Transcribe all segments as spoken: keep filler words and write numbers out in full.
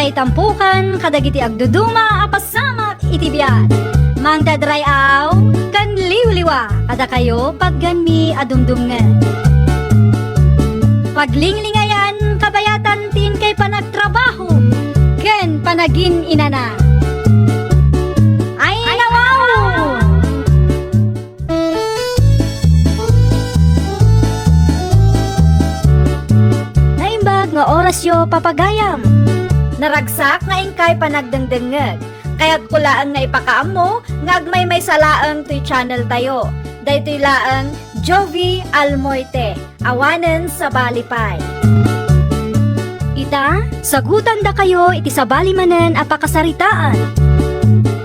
Itampukan kadagiti agduduma a pasamak iti biag. Mangted ray-aw ken liwliwa kadakayo patganmi a dumdumngeg. Paglinglingayan kabayatan ti inkay panagtrabaho ken panagin-inana. Ay, nawaw! Naimbag nga orasyo, papagayam. Naragsak nga inkay panagdengdengngeg. Kayatko laeng nga ipakaammo nga agmaymaysa laeng toy channel tayo. Daytoy laeng Jovie Almoite. Awanen sabali pay. Ita, sagutandakayo iti sabali manen a pakasaritaan.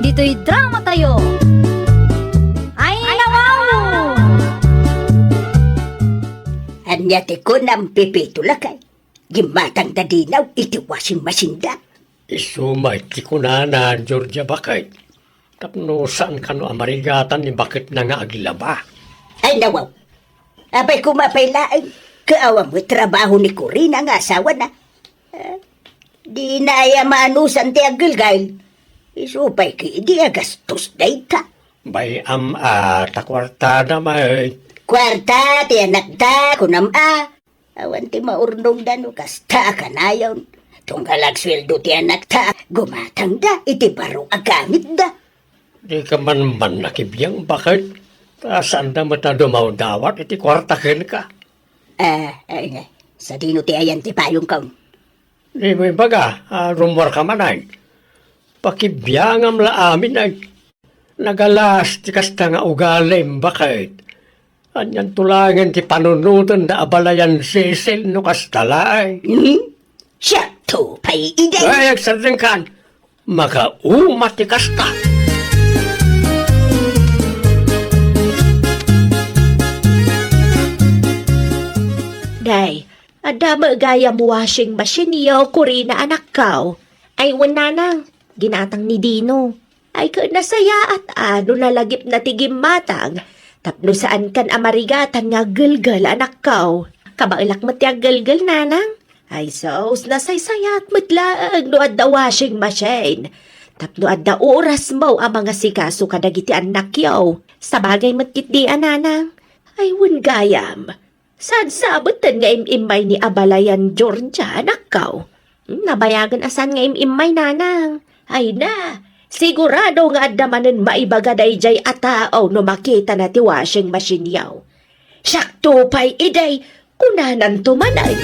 Ditoy drama tayo. Ay, nawaw! Ania ti kunam, Pepito lakay? Gimmatangda dinaw iti washing machine da. Isu met ti kunana, Georgia, baket. Tapno saan kano a marigatan ni baketna nga aglaba. Ay, nawaw. Apay, koma pay laeng, kaawa met trabaho ni Corina nga asawana. Ah, dina aya maanusan ti aggelgel. Isu pay ketdi a gastos dayta. Bay-am a, ta kuartada met. Kuarta ti anakta, kunam a. Awan ti maurnongda no kasta a kanayon. Tunggal agsueldo ti anakta, gumatangda iti baro a gamitda. Dika man man nakibiang, baket? Ta saanda met a dumawdawat iti kuarta kenka. Ah, ay, sadino ti ayan ti payongko? Dimo ibaga a rummuarka man ay. Pakibiangam la amin ay. Nagalas ti kasta nga ugalim, baket? Anianto laengen ti panunotenda a balayan Cecil no kasta laeng? Hmm? Siakto pay idi. Ay, agsadengkan. Makauma ti kasta. Day, adda met gayam washing machine-yo, Corina, anakko. Ay, wen, nanang, ginatang ni Dino. Ay, ket nasayaat a no nalagipna ti gimmatang, tapno saankan a marigatan nga aggelgel, anakko. Kabaelak met ti aggelgel, nanang. Ay sus, nasaysayaat met laeng no adda washing machine. Tapno adda orasmo a mangasikaso kadagiti annakyo. Sabagay met ketdi a, nanang. Ay, wen gayam. Saan sa abetten nga im-immay ni abalayan Georgia, anakko? Hmm, nabayagen a saan nga im-immay, nanang. Ay na, sigurado nga adda manen maibaga daydiay a tao no makitana ti washing machine-yo. Siakto pay idi, kunananto manen.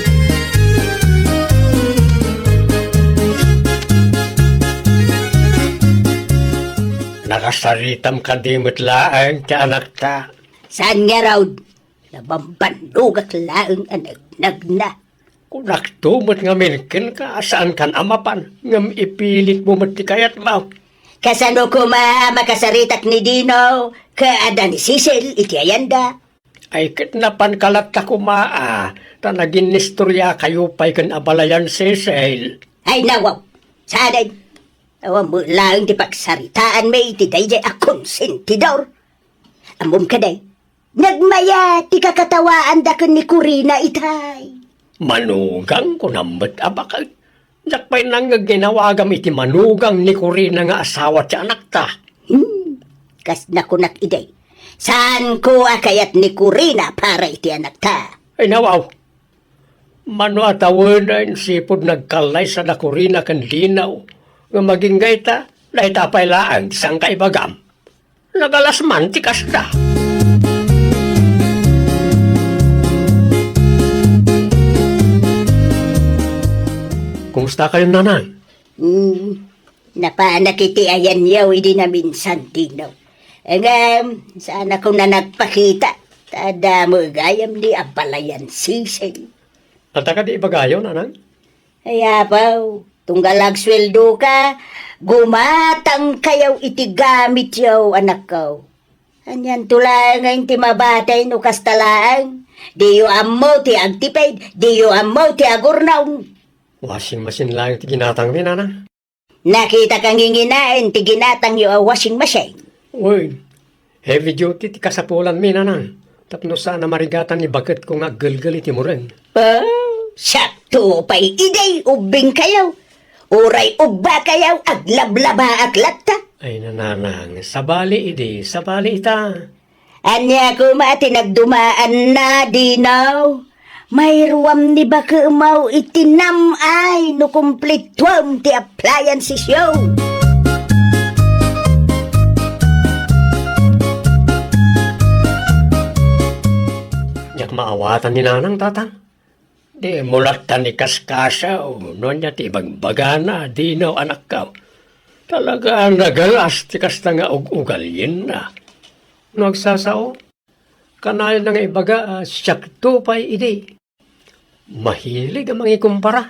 Nakasaritam kadi met laeng ti anakta? Saan ngarud? Nabambannogak laeng a nagnagna. Kunakto met ngamin kenka a saankan a mapan, ngem ipilitmo met ti kayatmo. Kasano koma a makasaritak ni Dino ken adda ni Cecil iti ayanda? Ay, ket napanka latta koma a, ta naginnistoriakayo pay ken abalayan Cecil. Ay, nawaw. Saanen? Awan met laeng ti pagsaritaanmi iti daydiay a konsentidor. Ammom kadi, nagmayat ti kakatawaanda ken ni Corina itay. Manugang, kunam met a baket. Diak pay nangngeg nga inawagam iti manugang ni Corina nga asawa ti anakta. Hmm, kas nakunak idi, saanko a kayat ni Corina para iti anakta. Ay, nawaw. Mano a tawenen, sipud nagkallaysa da Corina ken Dino, ngem agingga ita, dayta pay laeng ti saan nga ibagam. Nagalas man ti kasta. Kumusta kayo, nanang? Hmm, napanak iti ayanyo idi naminsan, Dino. Ngem, saan a koma nagpakita, ta adda met gayam ni abalayan Cecil. Anta kadi ibagayo, nanang? Ay, apo, tunggal agsueldoka, gumatangkayo iti gamityo, anakko. Anianto laeng nga inti mabatay no kasta laeng? Diyo ammo ti agtipid, diyo ammo ti agurnong. Washing machine laeng ti ginatangmi, nanang. Nakitak a nginginaen ti ginatangyo a washing machine. Uy, heavy duty ti kasapulanmi, nanang. Tapno saan a marigatan ni baketko nga aggelgel iti mureng. Ah, siakto pay idi, ubbingkayo. Uray ubbakayaw, aglablabaak latta. Ay, nanang, sabali idi, sabali ita. Ania koma ti nagdumaanna, Dino? Mairuam ni bakemaw iti nam-ay no kumplituam ti appliances yo. Diak maawatan ni nanang, tatang. Dimo latta ni kaskasaw no ania ti ibagbagana, Dino, anakko. Talaga a nagalas ti kasta nga ug-ugalienna. No agsasao, kanayon nga ibaga a siakto pay idi. Mahilig a mangikumpara.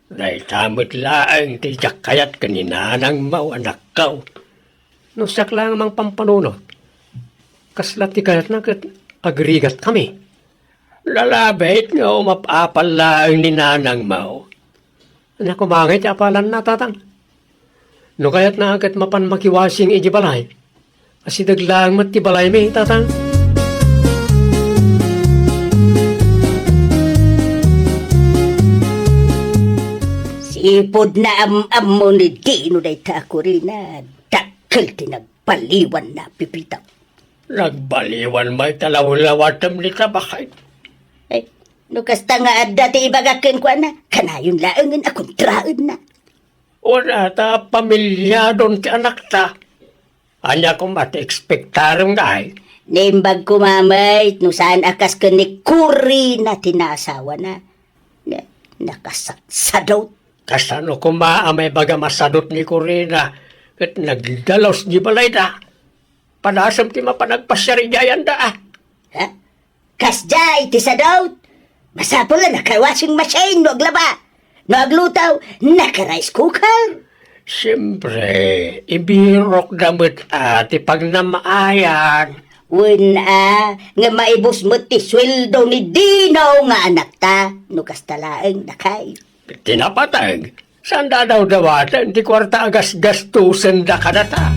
Dayta met laeng ti diak kayat ken ni nanangmo, anakko. No siak laeng a mangpampanunot, kasla ti kayatna ket agrigatkami. Lalabit nga umap-apal laeng ni nanangmo. Ania koma ngay ti apalanna, tatang? No kayatna ket mapan makiwasing idiay balay. Asideg laeng met ti balaymi, tatang. Sipud naam-ammo ni Dino dayta a kurina, dakkel ti nagbaliwanna, Pepito. Nagbaliwan met ta lawlawatem ni tabakay. Ay, no kasta nga adda ti ibagak kenkuana, kanayon laengen a kontraenna. Wen a, ta pamilyadon ti anakta. Ania koma ti ekspektarem ngay? Naimbag koma met no saan a kas ken ni Corina ti naasawana. Na-, nakasaksadot. Kasano koma a maibaga a masadot ni Corina ket nagdalus idiay balayda? Padasem ti mapan agpasiar idiay ayanda, a. Ha? Kasdiay ti sadot? Masapul a naka-washing machine no aglaba. No agluto, naka-rice cooker. Siempre, ibirokda met a ti pagnam-ayan. Wen a, nga maibus met ti sueldo ni Dino nga anakta, no kasta laeng, lakay. Ti napateg, saanda a dawdawaten ti kuarta a gasgastusenda kadata.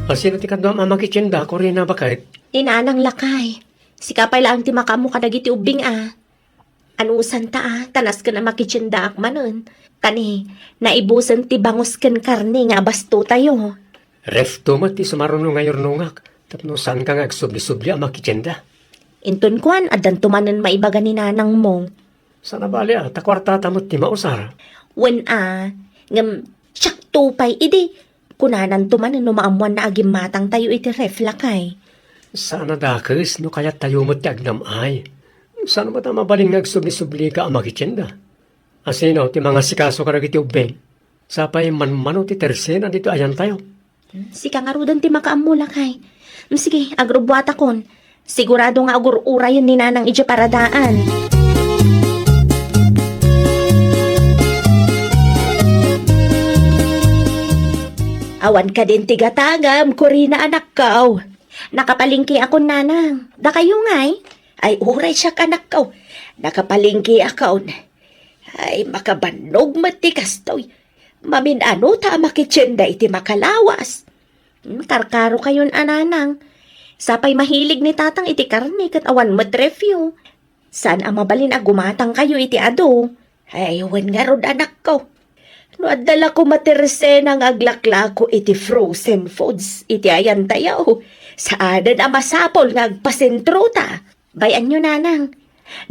Asino ti kaduam a makitienda, Corina, baket? Ni nanang, lakay. Sika pay laeng ti makaammo kadagiti ubbing a. Anusanta a, ta nasken a makitiendaak manen. Kani, naibusen ti bangus ken karne nga abastotayo. Refto met ti sumaruno nga yurnongak, tapno saanka nga agsubli-subli a makitienda. Inton kuan, addanto manen maibaga ni nanangmo. Saan a bali a, ta kuartata met ti mausar. Wen a, ngem siakto pay idi, kunananto manen no maammoanna a gimmatangtayo iti ref, lakay. Saan a dakes no kayattayo met ti agnam-ay. Saan met a mabalin nga agsubli-sublika a makitienda? Asino ti mangasikaso kadagiti ubbing? Sapay manmano ti tersena ditoy ayantayo. Sika ngaruden ti makaammo, lakay. Sige, agrubbuatakon. Sigurado nga agur-urayen ni nanang idiay paradaan. Awan kadin ti gatangam, Corina, anakko. Nakapalengkeakon, nanang. Dakayo ngay? Ay, uray siak, anakko. Nakapalengkeakon. Ay, makabannog met ti kastoy. Mamin-ano ta a makitienda iti makalawas. Hmm, karkarokayon a, nanang. Sapay mahilig ni tatang iti karne ket awan met refyo. Saan a mabalin a gumatangkayo iti adu. Ay, wen ngarud, anakko. No adda la koma ti resena nga aglaklako iti frozen foods iti ayantayo, saanen a masapul nga agpasentrota. Bay-anyo, nanang.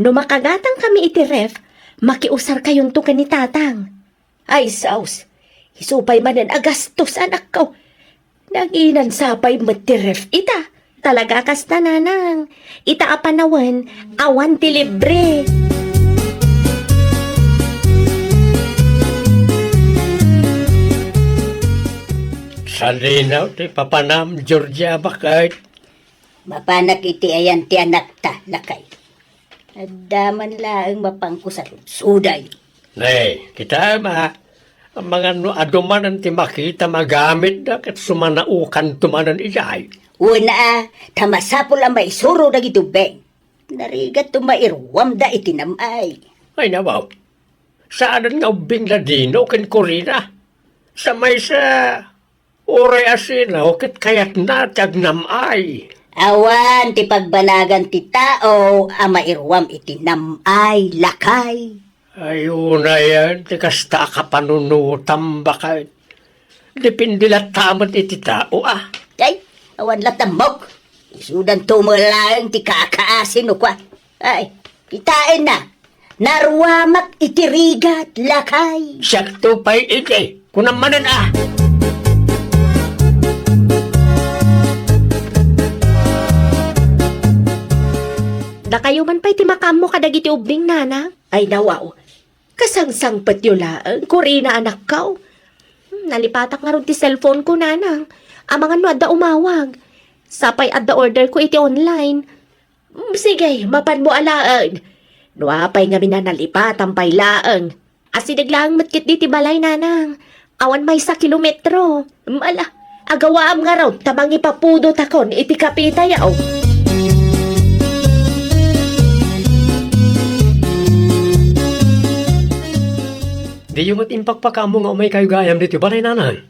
No makagatangkami iti ref, makiusarkayonto ken ni tatang. Ay, sus! Isu pay manen a gastos, anakko. Nanginan sa pay met ti ref ita. Talaga kasta, nanang. Ita a panawen, awan ti libre. Sadino ti papanam, Georgia, baket? Mapanak iti ayan ti anakta, lakay. Adda man laeng mapangko sa rugsuday. Ne, kitaem a, amangan no adu manen ti makita magamit da ket sumanaukanto manen idiay. Wen a, ta masapul a maisuro dagiti ubbing. Narigatto mairuamda iti nam-ay. Ay, nawaw. Saanen nga ubbing da Dino ken Corina. Sa maysa, uray asino ket kayatna ti agnam-ay. Awan ti pagbanagan ti tao a mairuam iti nam-ay, lakay. Ay, unayen ti kasta a kapanunotam, baket. Depende latta met iti tao, a. Ay, awan latta ammok. Isudanto met laeng ti kakaasi no kua. Ay, kitaenna. Naruamak iti rigat, lakay. Siakto pay iti. Kunam manen, a. Dakayo man pay ti makaammo kadagiti ubbing, nanang? Ay, nawaw. Kasangsangpetyo laeng, Corina, anakko. Hmm, nalipatak ngarud ti cellphone ko, nanang. Amangan no adda umawag. Sapay adda order ko iti online. Mm, sige, mapanmo alaen. No apay ngamin a nalipatam pay laeng. Asideg laeng met ketdi ti balay, nanang. Awan maysa kilometro. Mm, ala, agawaam ngarud ta mangipapudotakon iti kapitayo. Diyo met impakpakaammo nga umaykayo gayam ditoy balay, nanang?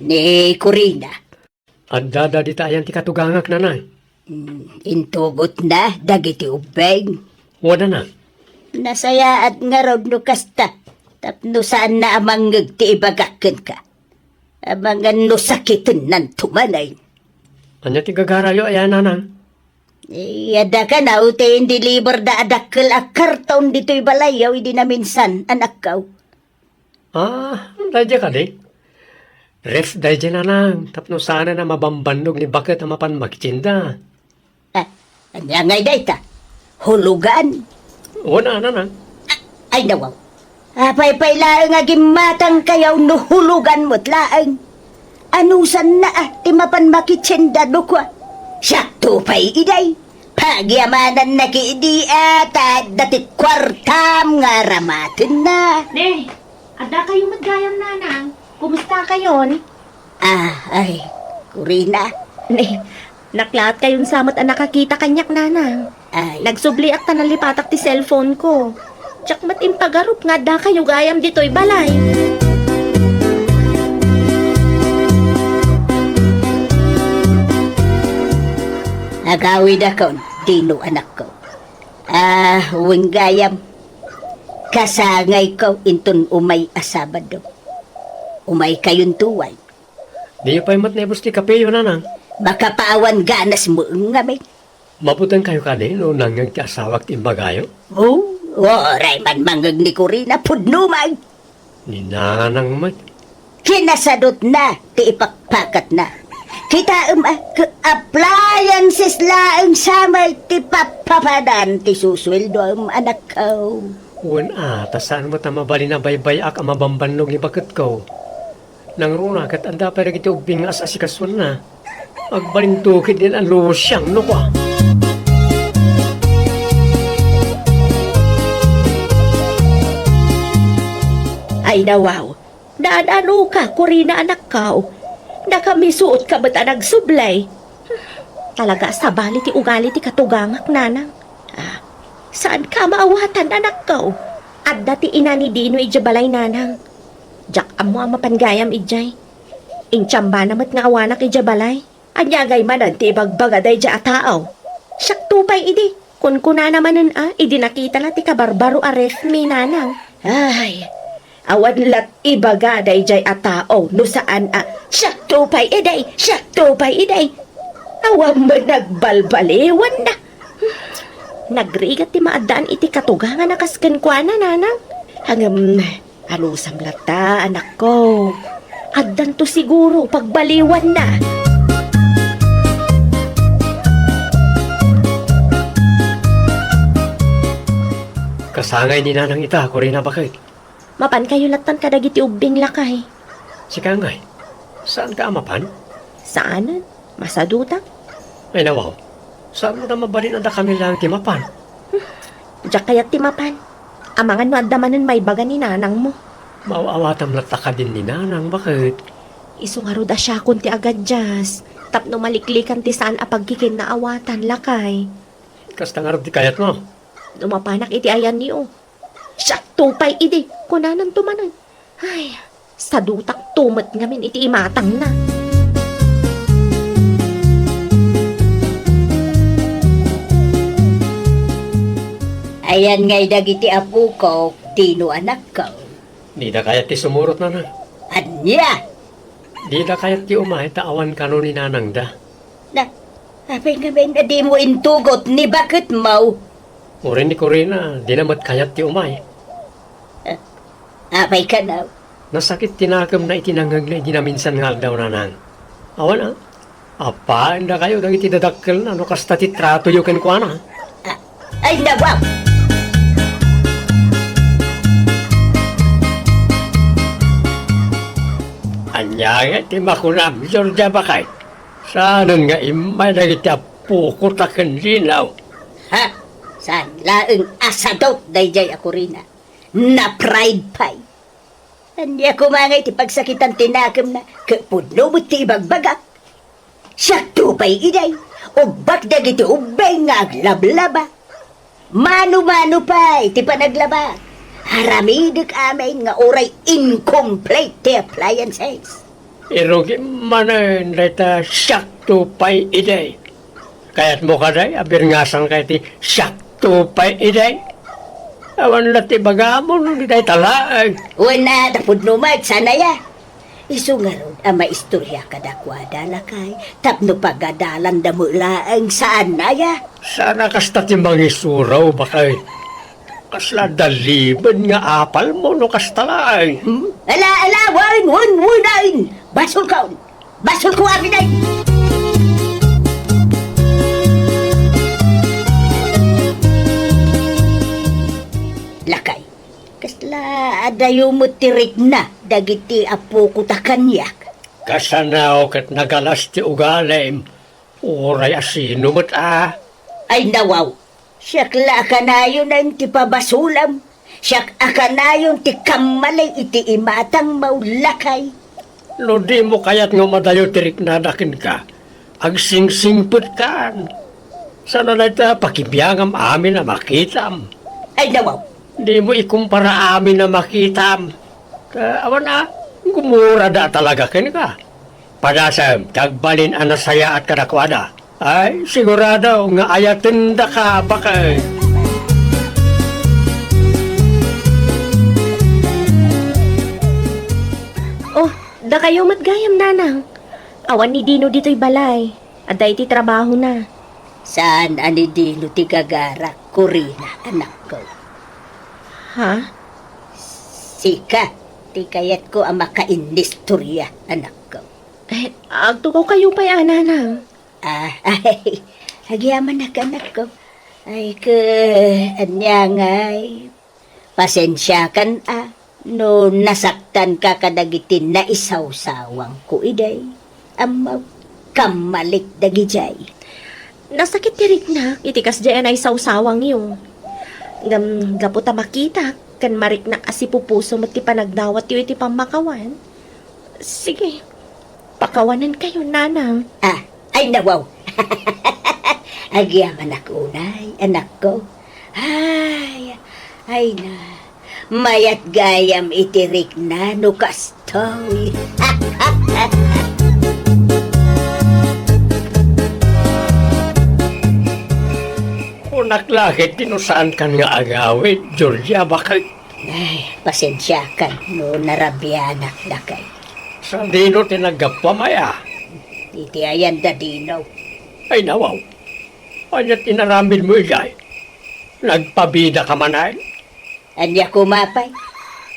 Ni Corina. Addada dita ayan ti katugangak, nanang? Mm, intugotna dagiti ubbing. Wen, nanang. Nasayaat ngarud no kasta, tapno saanna a mangngeg ti ibagak kenka. Amangan no sakitennanto manen. Ania ti gagarayo aya, nanang? Eh, adda kanaw ti indeliverda a dakkel a karton ditoy balayyo idi naminsan, anakko. Ah, daydiay kadi? Ref daydiay, nanang, tapno saanen a mabambannog ni baket a mapan makitienda. Ah, ania ngay dayta? Hulugan? Wen, nanang. Ah, ay, nawaw. Apay pay laeng a gimmatangkayo no hulugan met laeng? Anusanna a ti mapan makitienda no kua? Siakto pay idi. Pagyamananna ketdi a ta adda ti kuartam nga aramatenna. Ne, addakayo met gayam, nanang. Kumustakayon? Ah, ay, Corina. Ne, naklaatkayon sa met a nakakita kaniak, nanang. Ay. Nagsubliak ta nalipatak ti cellphone ko. Diak met impagarup nga addakayo gayam ditoy balay. Agawidakon, Dino, anakko. Ah, wen gayam. Kasangayko inton umay a Sabado. Umaykayonto, wen. Diyo pay met naibus ti kapeyo, nanang? Makapaawan ganas mo ngamin. Mabutankayo kadi no nangngeg ti asawak ti imbagayo? Oh, uray man mangngeg ni Corina, pudno man. Ni nanang met. Kinasadutna ti ipakpakatna. Kitaem a, appliances laeng sa met ti papapadan ti susueldoem, anakko. Wen a, ta saan met a mabalin a baybay-ak a mabambannog ni baketko. Nangruna ket adda pay dagiti ubbing nga as-asikasuenna. Agbalinto ketdin a lusiang no kua. Ay, nawaw. Naan-anoka, Corina, anakko. Nakamisuotka met a nagsublay. Talaga a sabali ti ugali ti katugangak, nanang. Ah, saanka a maawatan, anakko. Adda ti ina ni Dino idiay balay, nanang. Diak ammo a mapan gayam idiay. Intiambana met nga awanak idiay balay. Ania ngay manen ti ibagbaga daydiay a tao? Siakto pay idi. Kunkunana manen a, idi nakitana ti kabarbaro a ref mi, nanang. Ay, awan lat ibaga daydiay a tao no saan a, "Siakto pay idi, siakto pay idi." Awan met nagbalbaliwanna. Nagrigat ti maaddaan iti katugangan a kas kenkuana, nanang. Ngem, anusam latta, anakko. Addanto siguro pagbaliwanna. Kasangay ni nanang ita, Corina, baket. Mapankayo lattan kadagiti ubbing, lakay. Sika ngay, saanka a mapan? Saanen, masadutak. Ay, nawaw, saan met a mabalin a dakami laeng ti mapan? Diak kayat ti mapan. Amangan no adda manen maibaga ni nanangmo. Maaw-awatam latta kadin ni nanang, baket. Isu ngarud a siakon ti agadias, tapno maliklikan ti saan a pagkikinnaawatan, lakay. Kasta ngarud ti kayatmo? No mapanak iti ayanyo, "Siakto pay idi," kunananto manen. Ay, sadutakto met ngamin iti imatangna. Ayan ngay dagiti apokok, Dino, anakko. Dida kayat ti sumurot, nanang. Ania? Dida kayat ti umay ta awan kano ni nanangda. Na, apay ngamin a dimo intugot ni baketmo? Uray ni Corina, dina met kayat ti umay. Ah, apay kano? Nasakit ti nakemna iti nangngegna idi naminsan nga aldaw, nanang. Awan a, appaendakayo dagiti dadakkelna no kasta ti tratoyo kenkuana. Ah, ay, nawaw! Ania nga ti makunam, Georgia, baket? Saanen nga immay dagiti apokok ken Dino? Ha? Saan laeng a sadot daydiay a Corina? Na-pride pay. Ania koma ngay ti pagsakitan ti nakemna, ket pudno met ti ibagbagak. Siakto pay idiay, ubbak dagiti ubbing nga aglablaba. Mano-mano pay ti panaglaba. Aramidek amin nga uray incomplete ti appliances. Irugim manen dayta siakto pay idiay. Kayatmo kadi a birngasanka iti siakto pay idiay? Awan la ti ibagam no dayta laeng. Wen a, ta pudno met, saan aya? Isu ngarud a maistorya kadakuada, lakay, tapno pagadalanda met laeng, saan aya? Saan a kasta ti mangisuro, baket? Kasla daliben nga apalmo no kasta laeng, hmm? Ala, ala, wen, wen, wen, ay! Basolkon! Basolko amin ay! Lakay, kasla adayo met ti rikna dagiti apokok a kaniak? Kasano ket nagalas ti ugalim, uray a sino met a? Ay, nawaw! Siak la a kanayon ti pabasolam. Siak a kanayon ti kammali iti imatangmo, lakay. No dimo kayat nga umadayo ti riknada kenka, agsingsingpetkan. Saan a dayta pakibiangam amin a makitam. Ay, nawaw. Dimo ikumpara amin a makitam. Ta awan a, gumurada talaga kenka. Padasem ti agbalin a nasayaat kadakuada. Ay, sigurado nga ayatendaka, baket. Oh, dakayo met gayam, nanang. Awan ni Dino ditoy balay. Adda iti trabahona. Saan a ni Dino ti gagarak, Corina, anakko. Ha? Sika, ti kayatko a makainnistorya, anakko. Eh, agtugawkayo pay a, nanang. Ah, ay, agyamanak, anakko. Ay, ke, ania ngay? Pasensiakan a, no nasaktanka kadagiti naisawsawangko idiay. Ammo, kammalik dagidiay. Nasakit ti riknak iti kasdiay a naisawsawangyo. Ngem gapu ta makitak ken mariknak a sipupuso met ti panagdawatyo iti pammakawan. Sige, pakawanenkayo, nanang. Ah, ay, nawaw. Agyamanak unay, anakko. Ay, ay na. Mayat gayam iti rikna no kastoy. Kunak la ket ti no saankan nga agawid, Georgia, baket. Ay, pasensiakan no narabianak, lakay. San Dino ti naggapuam aya? Iti ayan da Dino. Ay, nawaw. Ania ti inaramidmo idiay? Nagpabidaka manen? Ania koma pay?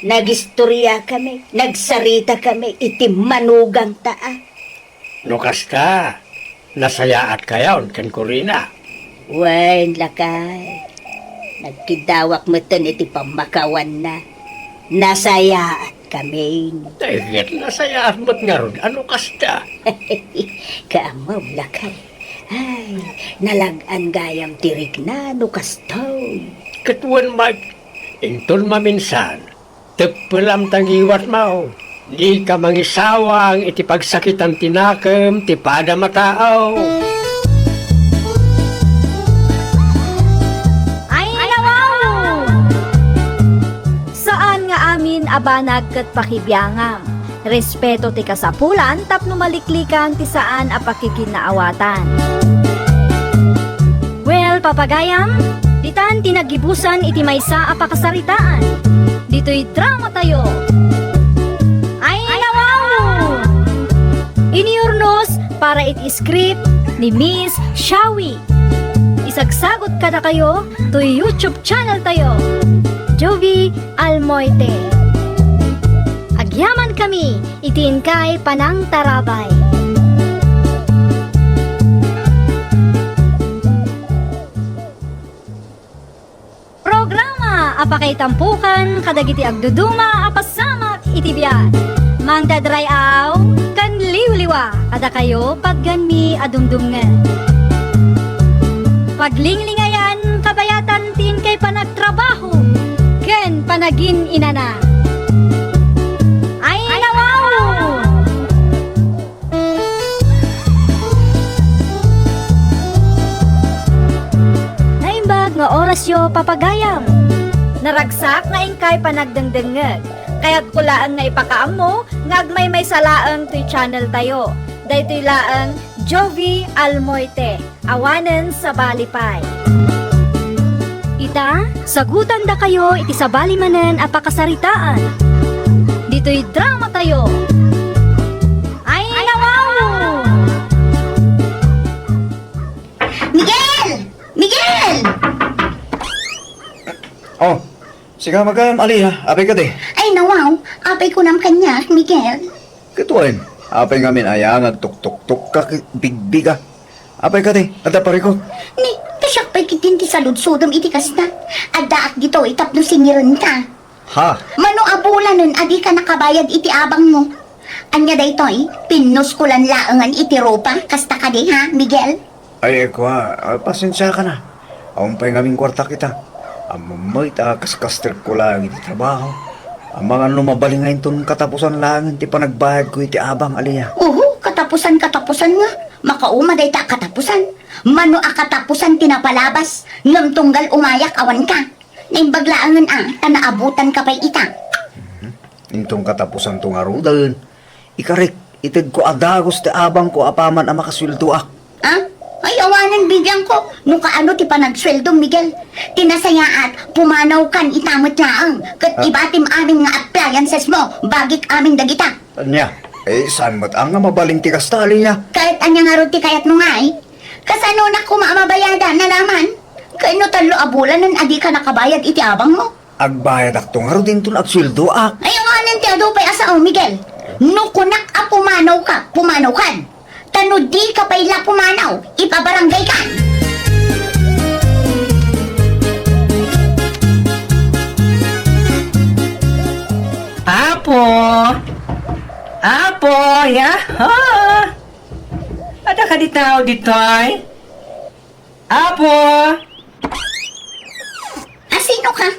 Nagistoriakami, nagsaritakami iti manugangta a. No kasta, nasayaatkayon ken Corina? Wen, lakay. Nagkiddawak metten iti pammakawanna. Nasayaatkamin. Ay, ket nasayaat met ngarud a no kasta. Kaammom, lakay. Ay, nalag-an gayam ti rikna no kastoy. Ket wen met, inton maminsan, teppelam ta ngiwatmo. Dika mangisawang iti pagsakitan ti nakem ti padam a tao. Ay, nawaw! Saan nga amin a banag ket pakibiangam. Respeto ti kasapulan tapno maliklikan ti saan a pakikinaawatan. Well, papagayam, Ditan ti naggibusan iti maysa a pakasaritaan. Ditoy dramatayo. Ay, nawaw! Iniurnos para iti script ni Miss Shawi. Isagsagot kadakayo toy YouTube channel tayo, Jovie Almoite. Agyaman kami iti inkay panangtarabay. Programa a pakaitampukan kadagiti agduduma a pasamak iti biag. Mangdadray-aw ken liwliwa kadakayo patgenmi a dumdumngeg. Paglinglingayan kabayatan ti inkay panagtrabaho ken panagin-inana. Ay, nawaw! Naimbag nga orasyo, papagayam. Naragsak nga inkay panagdengdengngeg. Kayatko laeng nga ipakaammo nga agmaymaysa laeng toy channel tayo. Daytoy laeng Jovie Almoite, awanen sabali pay. Ita, sagutandakayo iti sabali manen a pakasaritaan. Ditoy dramatayo. Ay, nawaw! Miguel! Miguel! Oh, sika magam, Alia, apay kadi? Ay, nawaw, apay kunam kaniak, Miguel. Ket wen, apay ngamin aya nga agtuktuktok ka ket bigbiga? Apay kadi, adda parikut? Ni, ta siak pay ketdin ti saludsodem iti kasta. Addaak ditoy tapno singirenka. Ha? Mano a bulanen a dika nakabayad iti abangmo? Ania daytoy? Pinnuskolan laengen iti rupa? Kasta kadi, ha, Miguel? Ay, kua, ah, pasensiaka na. Awan pay ngamin kuartak ita. Ammom met a kaskastrekko laeng iti trabaho. Amangan no mabalin nga inton katapusan laeng ti panagbayadko iti abang, Alia. Uhu, katapusan, katapusan nga. Makauma dayta a katapusan. Mano a katapusan ti napalabas, ngem tunggal umayak awan ka. Naimbag laengen a, ta naabutan ka pay ita. Mhm. Inton katapusanto ngaruden, ikarik, itedko a dagus ti abangko apaman a makasueldoak. Ah? Ay, awanen, bibiangko, no kaano ti panagsueldom, Miguel. Ti nasayaat, pumanawkan ita met laeng, ket Ah. ibatim amin nga appliancesmo, bagik amin dagita. Ania? Eh, saan met a nga mabalin ti kasta, Alia? Ket ania ngarud ti kayatmo ngay? Kasanonak koma a mabayadan, nalaman? Ket no tallo a bulanen a dika nakabayad iti abangmo? Agbayadakto ngarud inton agsueldoak. Ay, awanen ti adu pay a sao, Miguel. No kunak a pumanawka, pumanawkan. Ta no dika pay la pumanaw, ipabarangaykan. Apo! Apo! Yaha! Adda kadi tao ditoy? Apo! Asino ka?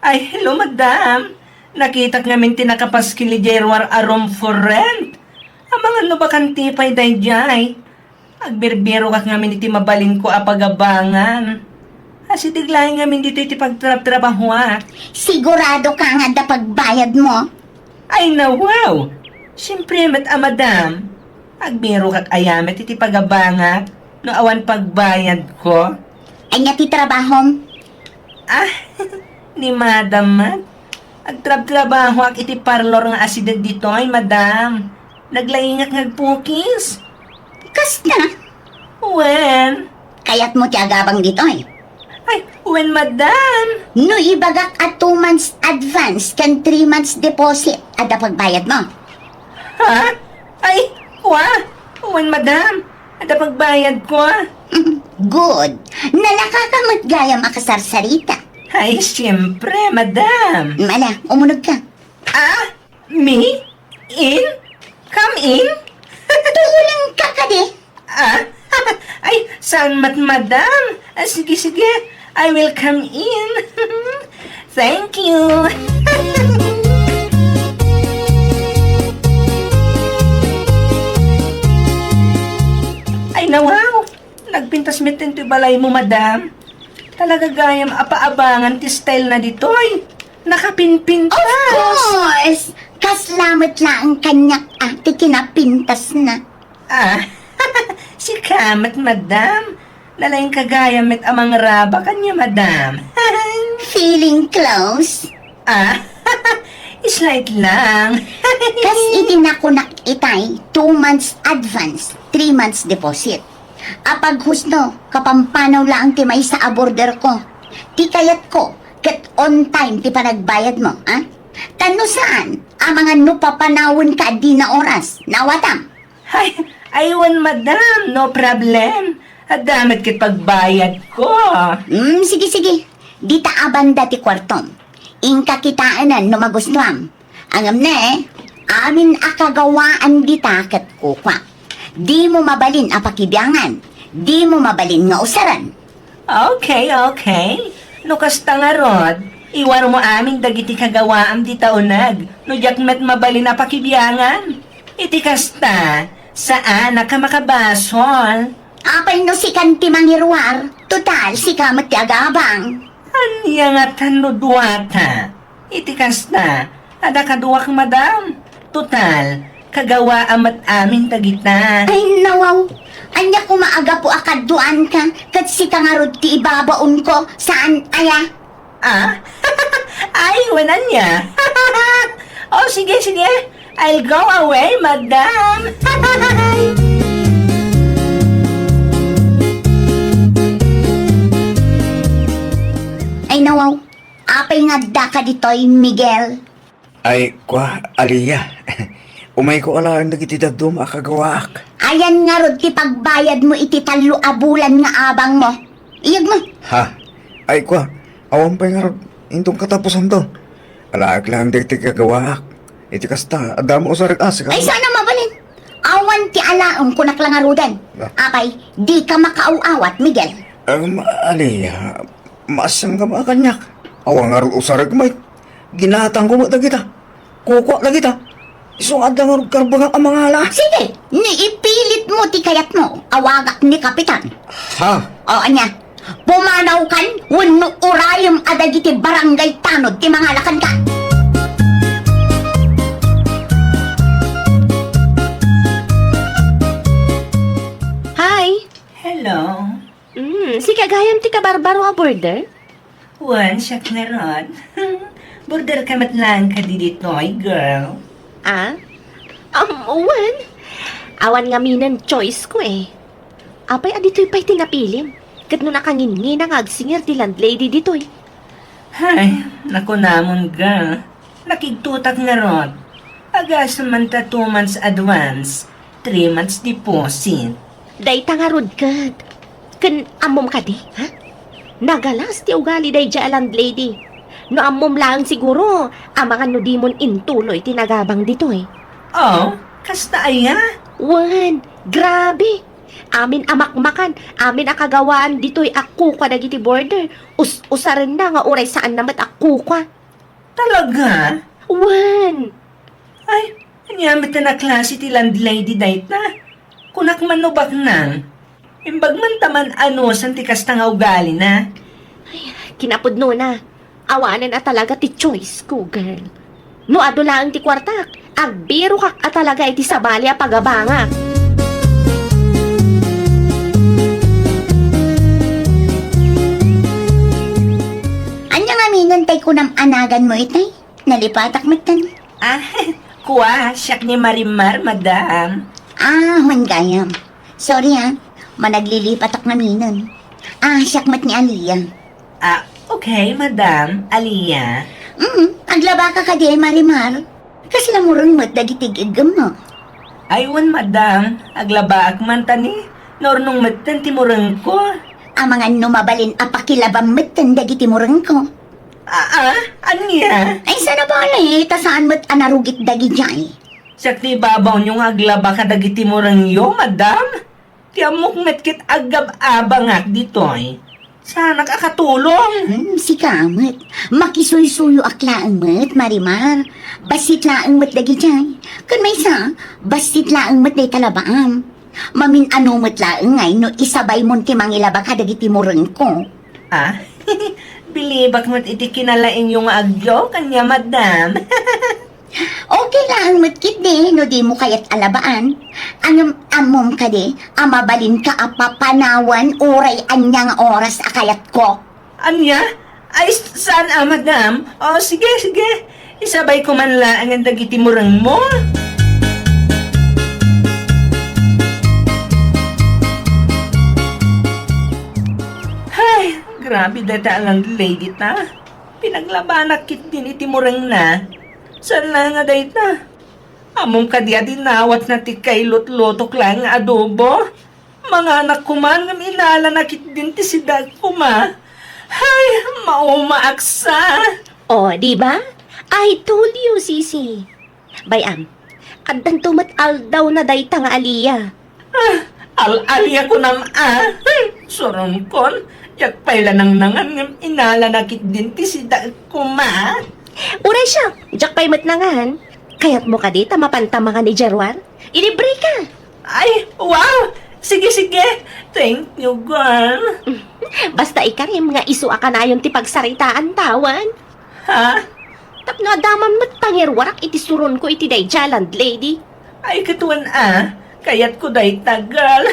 Ay, hello, madam. Nakitak ngamin ti nakapaskil idiay ruar a room for rent. Amangan no bakante pay daydiay. Agbirbirokak ngamin iti mabalinko a pagabangan. Asideg laeng ngamin ditoy ti pagtrabtrabahoak. Sigurado ka nga adda pagbayadmo? Ay, nawaw! Siempre met a, madam. Agbirokak aya met iti pagabangak no awan pagbayadko. Ania ti trabahom? Ah, ni madam met. Agtrabtrabahoak iti parlor nga asideg ditoy, madam. Naglaingak nga agpukis. Kasta? Wen. Kayatmo ti agabang ditoy? Ay, wen, madam. No ibagak a two months advance ken three months deposit, adda pagbayadmo? Ha? Ay, wa. Wen, madam. Adda pagbayadko. Good. Nalaka ka met gayam a kasarsarita. Ay, siyempre, madam. Ala, umuneg ka. Ah? Me? In? Come in? Tuleng ka kadi? Ah? Ay, saan met, madam? Ah, sige, sige. I will come in. Thank you. Ay, nawaw. Nagpintas met ditoy balaymo, madam. Talaga gayam a paabangan ti style na ditoy. Nakapinpintas. Of course! Kasla met laeng kaniak a ti kinapintas na. Ah, sika met, madam. Nalaingka gayam met a mangrabak ania, madam. Feeling close? Ah, slight lang. Kas iti nakunak itay, two months advance, three months deposit. Apaghusto, kapampanaw laeng ti maysa a border ko. Ti kayatko, ket on time ti panagbayad mo, ah? Tano saan, amangan no papanawen ka dina oras, nawatam? Ay, ay, wen, madam, no problem. Adda met ket pagbayad ko. Hmm, sige, sige. Dita a banda ti kuartom. Inka kitaenan no magustuam. Ngem ne, amin a kagawaan dita ket kukua. Dimo mabalin a pakibiangan. Dimo mabalin nga usaren. Okay, okay. No kasta ngarud, iwarmo amin dagiti kagawaam dita uneg, no diak met mabalin a pakibiangan. Iti kasta, saanak a makabasol. Apay no sikan ti mangiruar, total, sika met ti agabang. Ania ngatan no duata? Iti kasta, adda kaduak, madam. Total, kagawaam met amin dagita. Ay, nawaw. Ania koma a gapu a kaduaanka, ket sika ngarud ti ibabaonko, saan aya? Ah? Ay, wen ania? Oh, sige, sige. I'll go away, madam. Ay, nawaw. Apay nga addaka ditoy, Miguel? Ay, kua, Alia. Umayko alaen dagiti dadduma a kagawaak. Ayan ngarud ti pagbayadmo iti tallo a bulan nga abangmo. Iyagmo. Ha? Ay, kua, awan pay ngarud inton katapusanto. Alaek laeng dagiti kagawaak. Iti kasta, adda mo usarek a, sika. Ay, saan a mabalin? Awan ti alaem, kunak la ngaruden. Ah. Apay, dika makaaw-awat, Miguel. Em, Alia, maasianka met a kaniak. Awan ngarud usarek met. Ginatangko met dagita. Kukua dagita. Isu nga adda ngarud karbengak a mangala. Sige, no ipilitmo ti kayatmo, awagak ni Kapitan. Ha? O, ania? Pumanawkan wenno urayem a dagiti barangay tanod ti mangala kenka. Hi! Hello? Mm, sika gayam ti kabarbaro a border? Wen, siak ngarud. Border ka met laeng kadi ditoy, girl. Ah? Um, wen. Awan ngaminen choice ko eh. Apay a ditoy pay ti napilim? Ket no nakanginngina nga agsingir ti landlady ditoy. Hay, nakunamon, girl. Nakigtotak ngarud. Agasem man ta two months advance, three months deposit. Dayta ngarud ket. Ken ammom kadi, ha? Nagalas ti ugali daydiay a landlady. No ammom laeng siguro, amangan no dimon intuloy ti nagabang ditoy. Oh, kasta aya? Wen, grabe. Amin a makmakan, amin a kagawaan ditoy a kukua dagiti border. Us-usarenna nga uray saanna met a kukua. Talaga? Wen. Ay, ania met a klase ti landlady dayta? Kunak man no baknang. Imbag man ta man-anusan ti kasta nga ugalina. Ay, kinapudnona. Awanen a talaga ti choice ko, girl. No adu laeng ti kuartak, agbirokak a talaga iti sabali a pagabangak. Ania ngaminen tay kunam a naganmo itay? Nalipatak metten. Ah, kua, siak ni Marimar, madam. Ah, wen gayam. Sorry, ah. Managlilipatak ngaminen. Ah, siak met ni Alia. Ah, okay, madam. Alia. Mm, aglabaka kadi, Marimar. Kasla mureng met dagiti iggemmo? Ay, wen, madam. Aglabaak man ta ni, naurnong metten ti murengko. Amangan no mabalin a pakilabam metten dagiti murengko. Aa, ania? Ay, sana bale, ta saan met a narugit dagidiay. Siak ti ibabawyo nga aglaba kadagiti murengyo, madam. Ti ammok met ket agab-abangak ditoy. Saanak a katulong. Hmm, sika met. Makisuysuyoak laeng met, Marimar. Bassit laeng met dagidiay. Ken maysa, bassit laeng met dayta labaam. Mamin-ano met laeng ngay no isabaymon ti mangilaba kadagiti murengko. Ah, bilibak met iti kinalaingyo nga agyo, kanya, madam. Okay lang met ketdi no dimo kayat a labaan. Ngem ammom kadi a mabalinka a papanawen uray ania nga oras a kayatko? Ania? Ay, saan a, madam? O, sige, sige. Isabayko man laengen dagiti murengmo. Hay, grabe dayta a landlady ta. Pinaglabanak ketdin iti murengna. Saan la nga dayta? Ammom kadi a dinawatna ti kailutlutok laeng nga adobo? Manganak koma ngem inalana ketdin ti sidaek koma. Hay, maumaaksa! O, di ba? I told you, Sisi. Bay-am, addanto met aldawna dayta nga aliya. Ah, al-aliya kunam a. Hmm, suronkon, diak pay la nangnangan ngem inalana ketdin ti sidaek koma. Uray siak, diak pay met nangan. Kayatmo kadi ta mapanta mangan idiay ruar? Ilibreka. Ay, wow! Sige, sige. Thank you, girl. Basta ikarim nga isu a kanayon ti pagsaritaan, tawan. Ha? Tapno adda man met pangiruarak iti suronko iti daydiay a landlady. Ay, ket wen a, kayatko dayta, girl.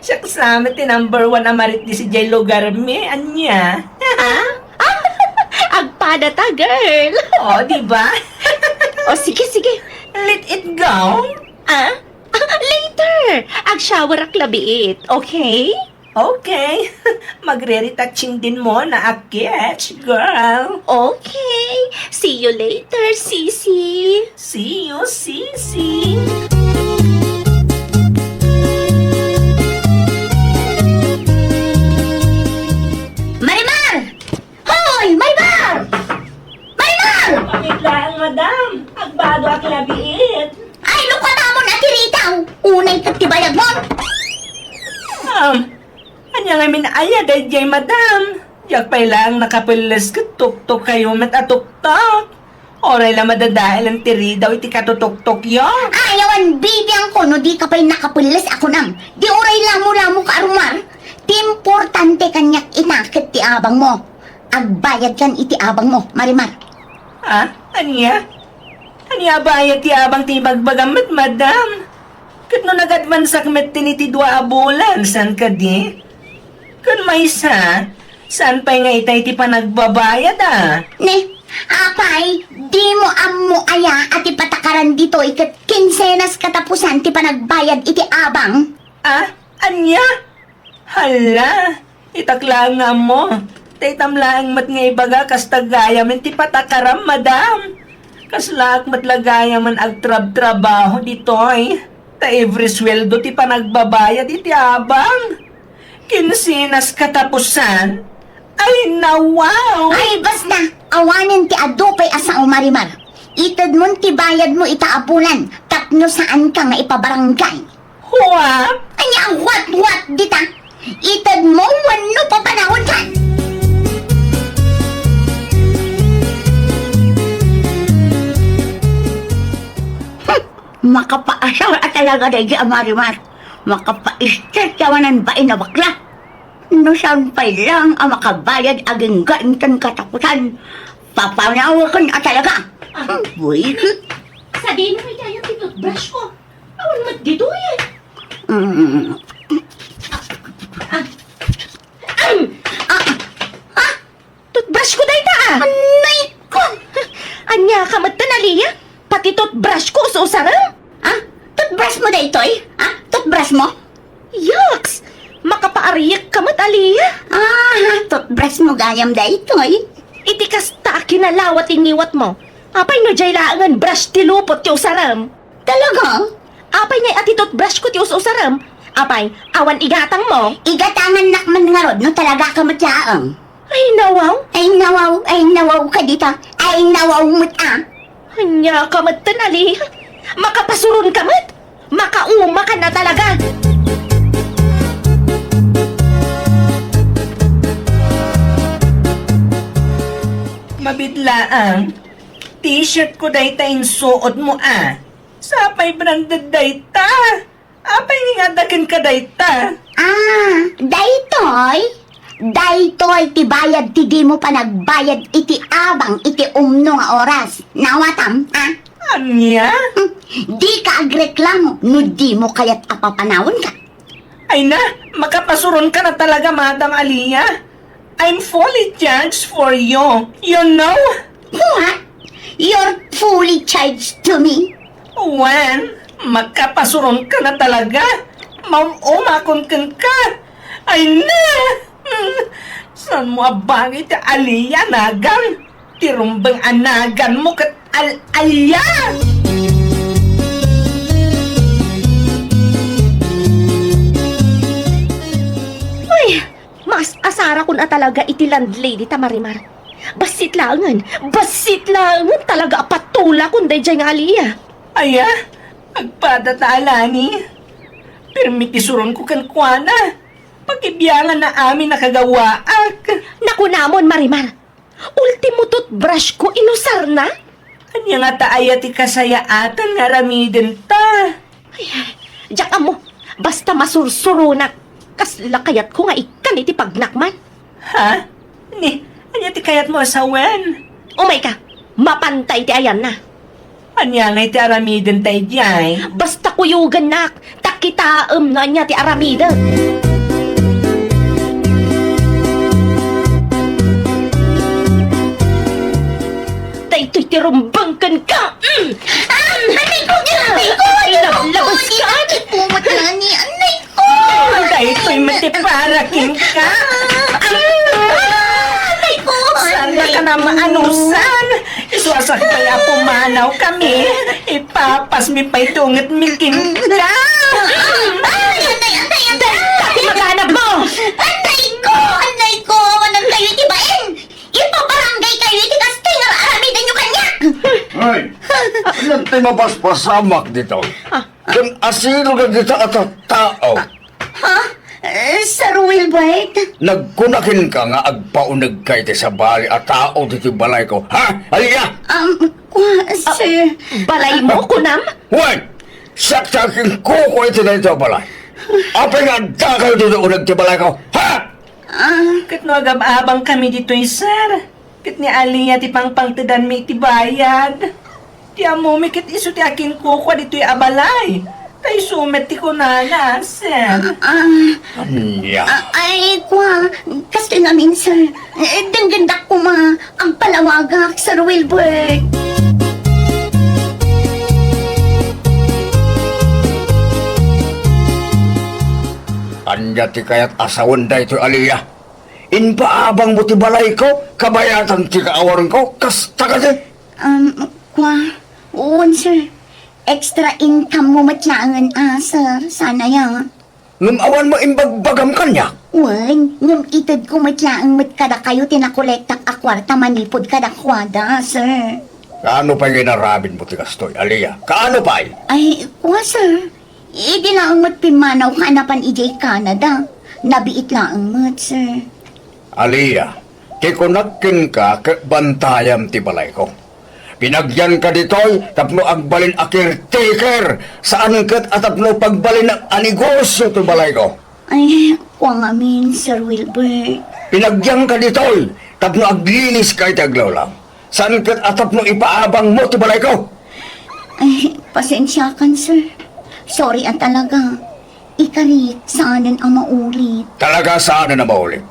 Siak sa met ti number one a marites idiay lugarmi, ania? Ha? Agpadata, girl. O, di ba? O, sige, sige. Let it go. Ah? Later! Agshowerak la biit, okay? Okay. Magre-retouching din muna a kits, girl. Okay. See you later, Sisi. See you, Sisi. Marimar! Hoy, Marimar! Marimar! Kapit laeng, madam. Agbadoak la biit. Ay, no kanamon a ti ritaw. Unay ket ti bayagmon. Um, ania ngamin aya daydiay, madam? Diak pay laeng nakapelles ket tuktok kayo met a tuktok. Uray la madadaelen ti ridaw iti katutuktokyo. Ay, awan bibiangko no dika pay nakapelles a kunam. Di uray lamo-lamo ka a rumar. Ti importante kaniak ita ket ti abangmo. Agbayadkan iti abangmo, Marimar. Ah, ania? Ania a bayad ti abang ti ibagbagam met, madam? Ket no nag-advanceak met ti dua a bulan, saan kadi? Ken maysa, saan pay nga itay ti panagbabayad, a? Ne, apay, dimo ammo aya a ti patakaran ditoy ket kinsenas katapusan ti panagbayad iti abang? Ah, ania? Hala, itak laeng nga ammo. Daytam laeng met nga ibaga kasta gayamen ti patakaram, madam. Kaslaak met la gayamen agtrabtrabaho ditoy. Ta every sueldo ti panagbabayad iti abang. Kinsenas katapusan. Ay, nawaw! Ay, basta! Awanen ti adu pay a sao, Marimar. Itedmon ti bayadmo ita a bulan tapno saanka nga ipabarangay. What? Ania, what, what, dita? Itedmo wenno papanawonkan? Hmm, makapaasar a talaga daydi a Marimar. Makapaistres ti awanan bain a bakla. No saan pay lang a makabayad agingga inton katapusan, papanawaken a talaga. Ah. Hmm, buwisit. Sadino iti ayan ti toothbrush ko? Awan met ditoy, eh. Mm. Ah. Ah. Ah. Ah. Toothbrush ko dayta, ah. Anay ko! Ania ka met, Alia? Pati toothbrush ko us-usarem? Ah? Toothbrush mo daytoy? Ah? Toothbrush mo? Yucks! Makapaariek ka met, Alia. Ah, toothbrush mo gayam daytoy? Iti kasta a kinalawa ti ngiwat mo. Apay no diay laengen brush ti lupot ti usarem? Talaga? Apay ngay a ti toothbrush ko ti us-usarem? Apay, awan igatang mo? Igatangannak man ngarud no talaga ka met laeng. Ay, nawaw? Ay, nawaw, ay, nawaw ka dita. Ay, nawaw met a. Ania ka met, Alia? Makapasuron ka met? Makauma ka na talaga! Mabitlaang. T-shirt ko dayta insuot mo, a. Sapay branded dayta. Apay nga adda kenka dayta? Ah, daytoy? Daytoy ti bayad ti dimo panagbayad iti abang iti umno nga oras. Nawatam, ha? Ania? Hmm, dika agreklamo no dimo kayat a papanawenka. Ay na, makapasuronka na talaga, Madam Alia. I'm fully charged for you. You know? What? You're fully charged to me? Wen, makapasuronka na talaga. Maum-umakon kenka. Ay na! Hmm, saan mo a bagay ti Alia, nagan? Ti rumbeng a naganmo ket al-, Alia! Ay, mas asarakon a talaga iti landlady ta Marimar. Bassit laengen, bassit laengen talaga a patulakon daydiay nga Alia. Aya, agpada ta alani. Pirmi ti suronko kenkuana. Pakibianganna amin a kagawaak. Nakunamon, Marimar. Ultimo toothbrush ko, inusarna. Ania ngata aya ti kasayaatan nga aramidenta? Ay, diak ammo. Basta masursuronak. Kasla kayatko nga ikkan iti pagnakman. Ha? Ni, ania ti kayatmo a sawen? Umayka, mapantay ti ayanna. Ania ngay ti aramidenta idiay? Basta kuyogennak, ta kitaem no ania ti aramidek. Daytoy ti rumbeng kenka. Mm. Ah, anay ko, anay ko, anay ko, anay ko, anay ko. Daytoy met ti para kenka. Ay, ko, saan na ka na maanusan? Isu a sakbay a pumanaw kami. Ipapasmi pay ti ungetmi kenka. Ay, anay, anay, anay. Dayta ti maganab mo. Anay ko, anay ko, awanan kayo iti bain. Ipabarangay kayo iti kastoy nga aramiden nyo kaniak. Ay, ania ti mapaspasamak dito? Ah. Ken asino dagita a tattao? Ha? Eh, Sir Wilbert? Nagkuna kenka nga agpaunegka iti sabali a tao ditoy balayko, ha? Alia! Um, kwa, sir. Balaymo, kunam? Wen! Siak ti akinkuko iti daytoy a balay. Apay nga addakayo ditoy uneg ti balayko, ha? Ah. Ket no agab-abang kami ditoy, sir, ket ni Alia ti pangpangtedanmi iti bayad. Ti ammomi ket isu ti akinkukua ditoy a balay. Ta isu met ti kunana, sir. Ah, ah. Ania? Ah, ay, kwa, kastoy ngamin, sir. Eh, denggendak koma, agpalawagak, Sir Wilbert. Ania ti kayat a sawen daytoy, Alia? Impaabangmo ti balayko, kabayatan ti kaawarenko, kasta kadi? Um, kwa, wen, sir. Extra income mo met laengen, ah, sir. Sana ya. Ngem awan mo imbagbagam kaniak? Wen, ngem itedko met laeng met kadakayo ti nakolektak a kuarta manipud kadakuada, sir. Kaano pay nga inaramidmo ti kastoy, Alia? Kaano pay? Ay, kwa, sir. Idi laeng met pimmanawka a napan idiay Canada, nabiit laeng met, sir. Alia, ti kunak kenka ket bantayam ti balayko. Pinagyanka ditoy tapno agbalin a caretaker, saan ket a tapno pagbalin a negosyo ti balayko. Ay, kua ngamin, Sir Wilbert. Pinagyanka ditoy tapno agliniska iti aglawlaw. Saan ket a tapno ipaabangmo ti balayko? Ay, pasensiakan, sir. Sorry a talaga. Ikarik, saanen a maulit. Talaga saanen a maulit.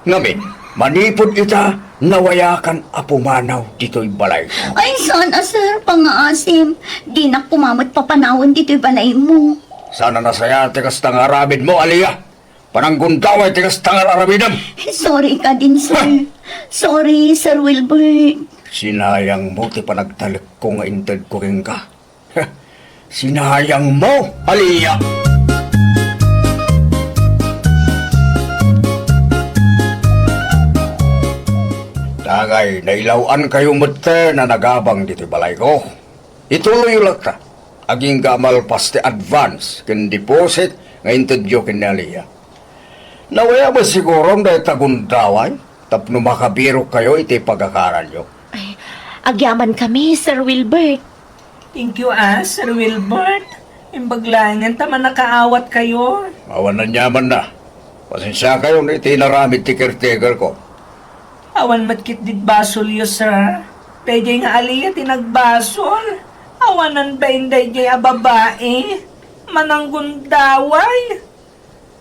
Ngamin, manipud ita, nawayakan a pumanaw ditoy balayko. Ay, saan a, sir, pangaasim. Dinak koma met papanawen ditoy balaymo. Saan a nasayaat ti kasta nga aramidmo, Alia. Pananggundaway ti kasta nga aramidem. Sorry kadin, sir. Sorry, Sir Wilbert. Sinayangmo ti panagtalekko nga intedko kenka. Sinayangmo, Alia. Dagay, nailaw-ankayo metten a nagabang ditoy balayko. Ituloyyo latta. Agingga a malpas ti advance ken deposit nga intedyo ken ni Alia. Nawaya met sigurom dayta gundaway tapno makabirokkayo iti pagakaranyo. Ay, agyamankami, Sir Wilbert. Thank you, ah, Sir Wilbert. Imbag laengen ta mannakaawatkayo. Awan aniamanna. Pasensiakayon iti inaramid ti caretaker ko. Awan met ketdi basolyo, sir. Daydiay nga Aliyah ti nagbasol. Awanan bain daydiay a babai. Mananggundaway.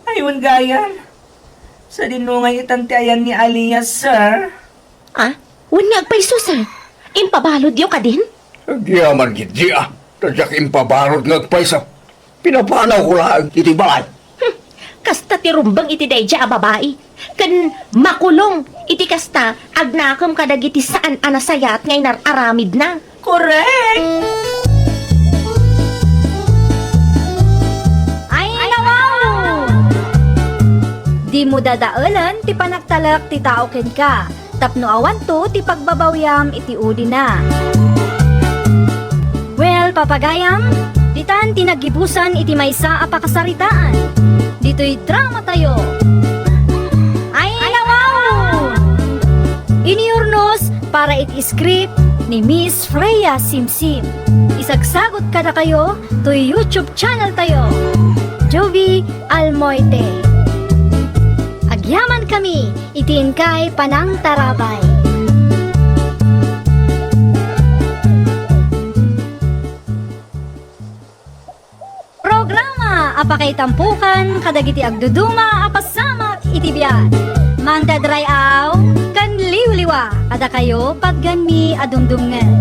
Ay, wen gayam. Sadino nga itan ti ayan ni Aliyah, sir? Ah, wen nga agpayso, sir. Impabaludyo kadin? Agyaman ketdi, a. Ta diak impabalud nga agpayso. Pinapanawko laeng iti balay. Hmm, kasta ti rumbeng iti daydiay a babai. Ken makulong iti kasta, agnakem kadagiti saan a nasayaat nga inar-aramidna. Korek! Ay, nawaw! Dimo dadaelen ti panagtalek ti tao kenka, tapno awanto ti pagbabawiam iti ulina. Well, papagayam, ditan ti naggibusan iti maysa a pakasaritaan. Ditoy dramatayo. Ay, nawaw! Inurnos para iti script ni Miss Freya Simsim. Isagsagot kadakayo toy YouTube channel tayo, Jovie Almoite. Agyamankami iti inkay panangtarabay. Programa a pakaitampokan kadagiti agduduma a pasamak iti biag. Mangted ray-aw ken liwliwa kadakayo patgenmi a dumdumngeg.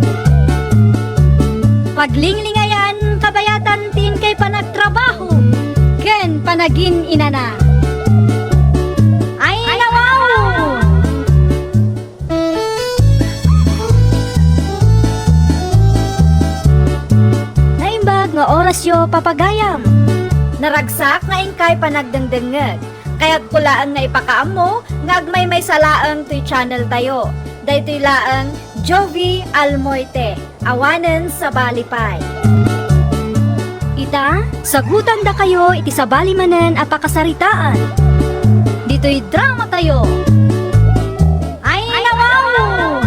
Paglinglingayam kabayatan ti inkay panagtrabaho ken panagin-inana. Ay, nawaw! Naimbag nga orasyo, papagayam. Naragsak nga inkay panagdengdengngeg. Kayatko laeng nga ipakaammo nga agmaymaysa laeng toy channel tayo. Daytoy laeng Jovie Almoite. Awanen sabali pay. Ita, sagutandakayo iti sabali manen a pakasaritaan. Ditoy dramatayo. Ay, nawaw!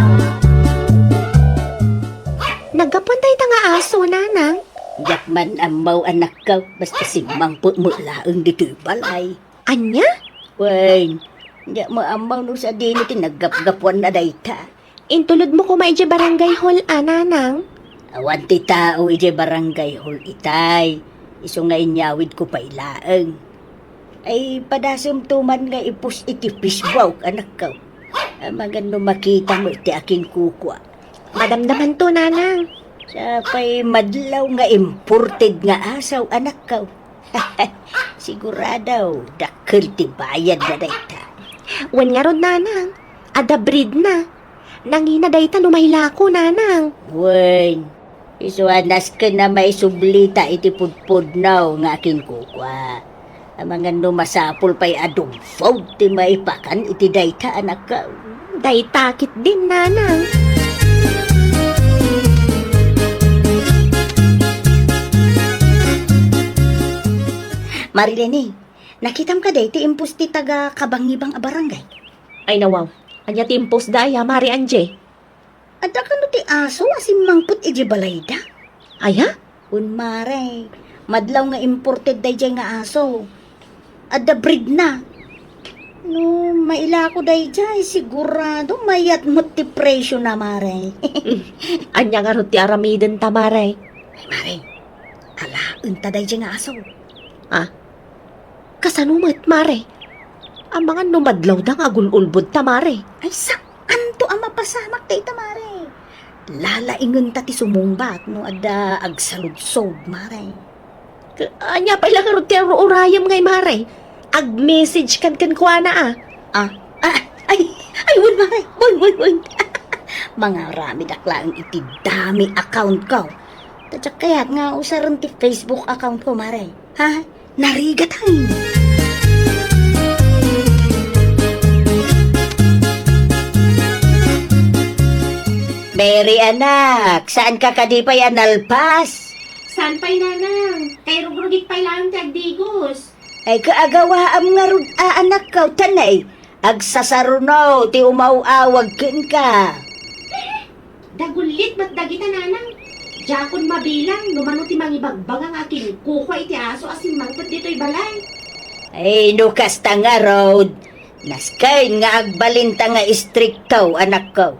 Naggapuan dayta nga aso, nanang? Diak man ammo, anakko, basta simmangpet met laeng ditoy balay. Ania? Wen, diak met ammo no sadino ti naggapgapuanna dayta. Intulodmo koma idiay barangay hall a, nanang? Awan ti tao idiay barangay hall itay. Isu nga inyawidko pay laeng. Ay, padasemto man nga i-post iti Facebook, anakko. Amangan no makita met ti akinkukua. Madamdamanto, nanang. Sapay madlaw nga imported nga aso, anakko. Sigurado, dakkel ti bayadna dayta. Wen ngarud, nanang, adda breedna. Nangina dayta no mailako, nanang. Wen, isu a nasken a maisublita iti pudpudno nga akinkukua. Amangan no masapul pay a dog food ti maipakan iti dayta, anakko. Dayta ketdin, nanang. Marilene, nakitam kadi ti impos ti taga Kabangibang a barangay? Ay, nawaw. Ania ti impos da aya, Mare Angie? Adda kano ti aso a simmangpet idiay balayda? Aya? Wen, Mare. Madlaw nga imported daydiay nga aso. Adda breedna. No mailako daydiay, sigurado mayat met ti presiona, Mare. Ania ngarud ti aramidenta, Mare? Ay, Mare, alaenta daydiay nga aso. Ah? Kasano met, Mare? Amangan no madlawda nga agul-ulbodta, Mare. Ay, saan to a mapasamak dayta, Mare? Lalaingenta ti sumungbat no adda agsaludsod, Mare. Ka-, ania pay la ngarud ti ur-urayem ngay, Mare? Ag-message kan kenkuana, a. Ah, ah, ay, ay, wen, Mare. Wen, wen, wen. Mangaramidak laeng iti dummy account ko. Ta diak kayat nga usaren ti Facebook account ko, Mare. Ha? Narigat ay. Mary, anak, saanka kadi pay a nalpas? Saan pay, nanang? Kay rugrugik pay laeng ti agdigos. Ay, kaagawaam ngarud a, anakko, tanay. Agsasaruno ti umaw-awag kenka. Dagullit met dagita, nanang. Diakon mabilang no mano ti mangibagbaga nga akinkukua iti aso a simmangpet ditoy balay. Ay, no kasta ngarud, nasken nga agbalinta nga istrikto, anakko.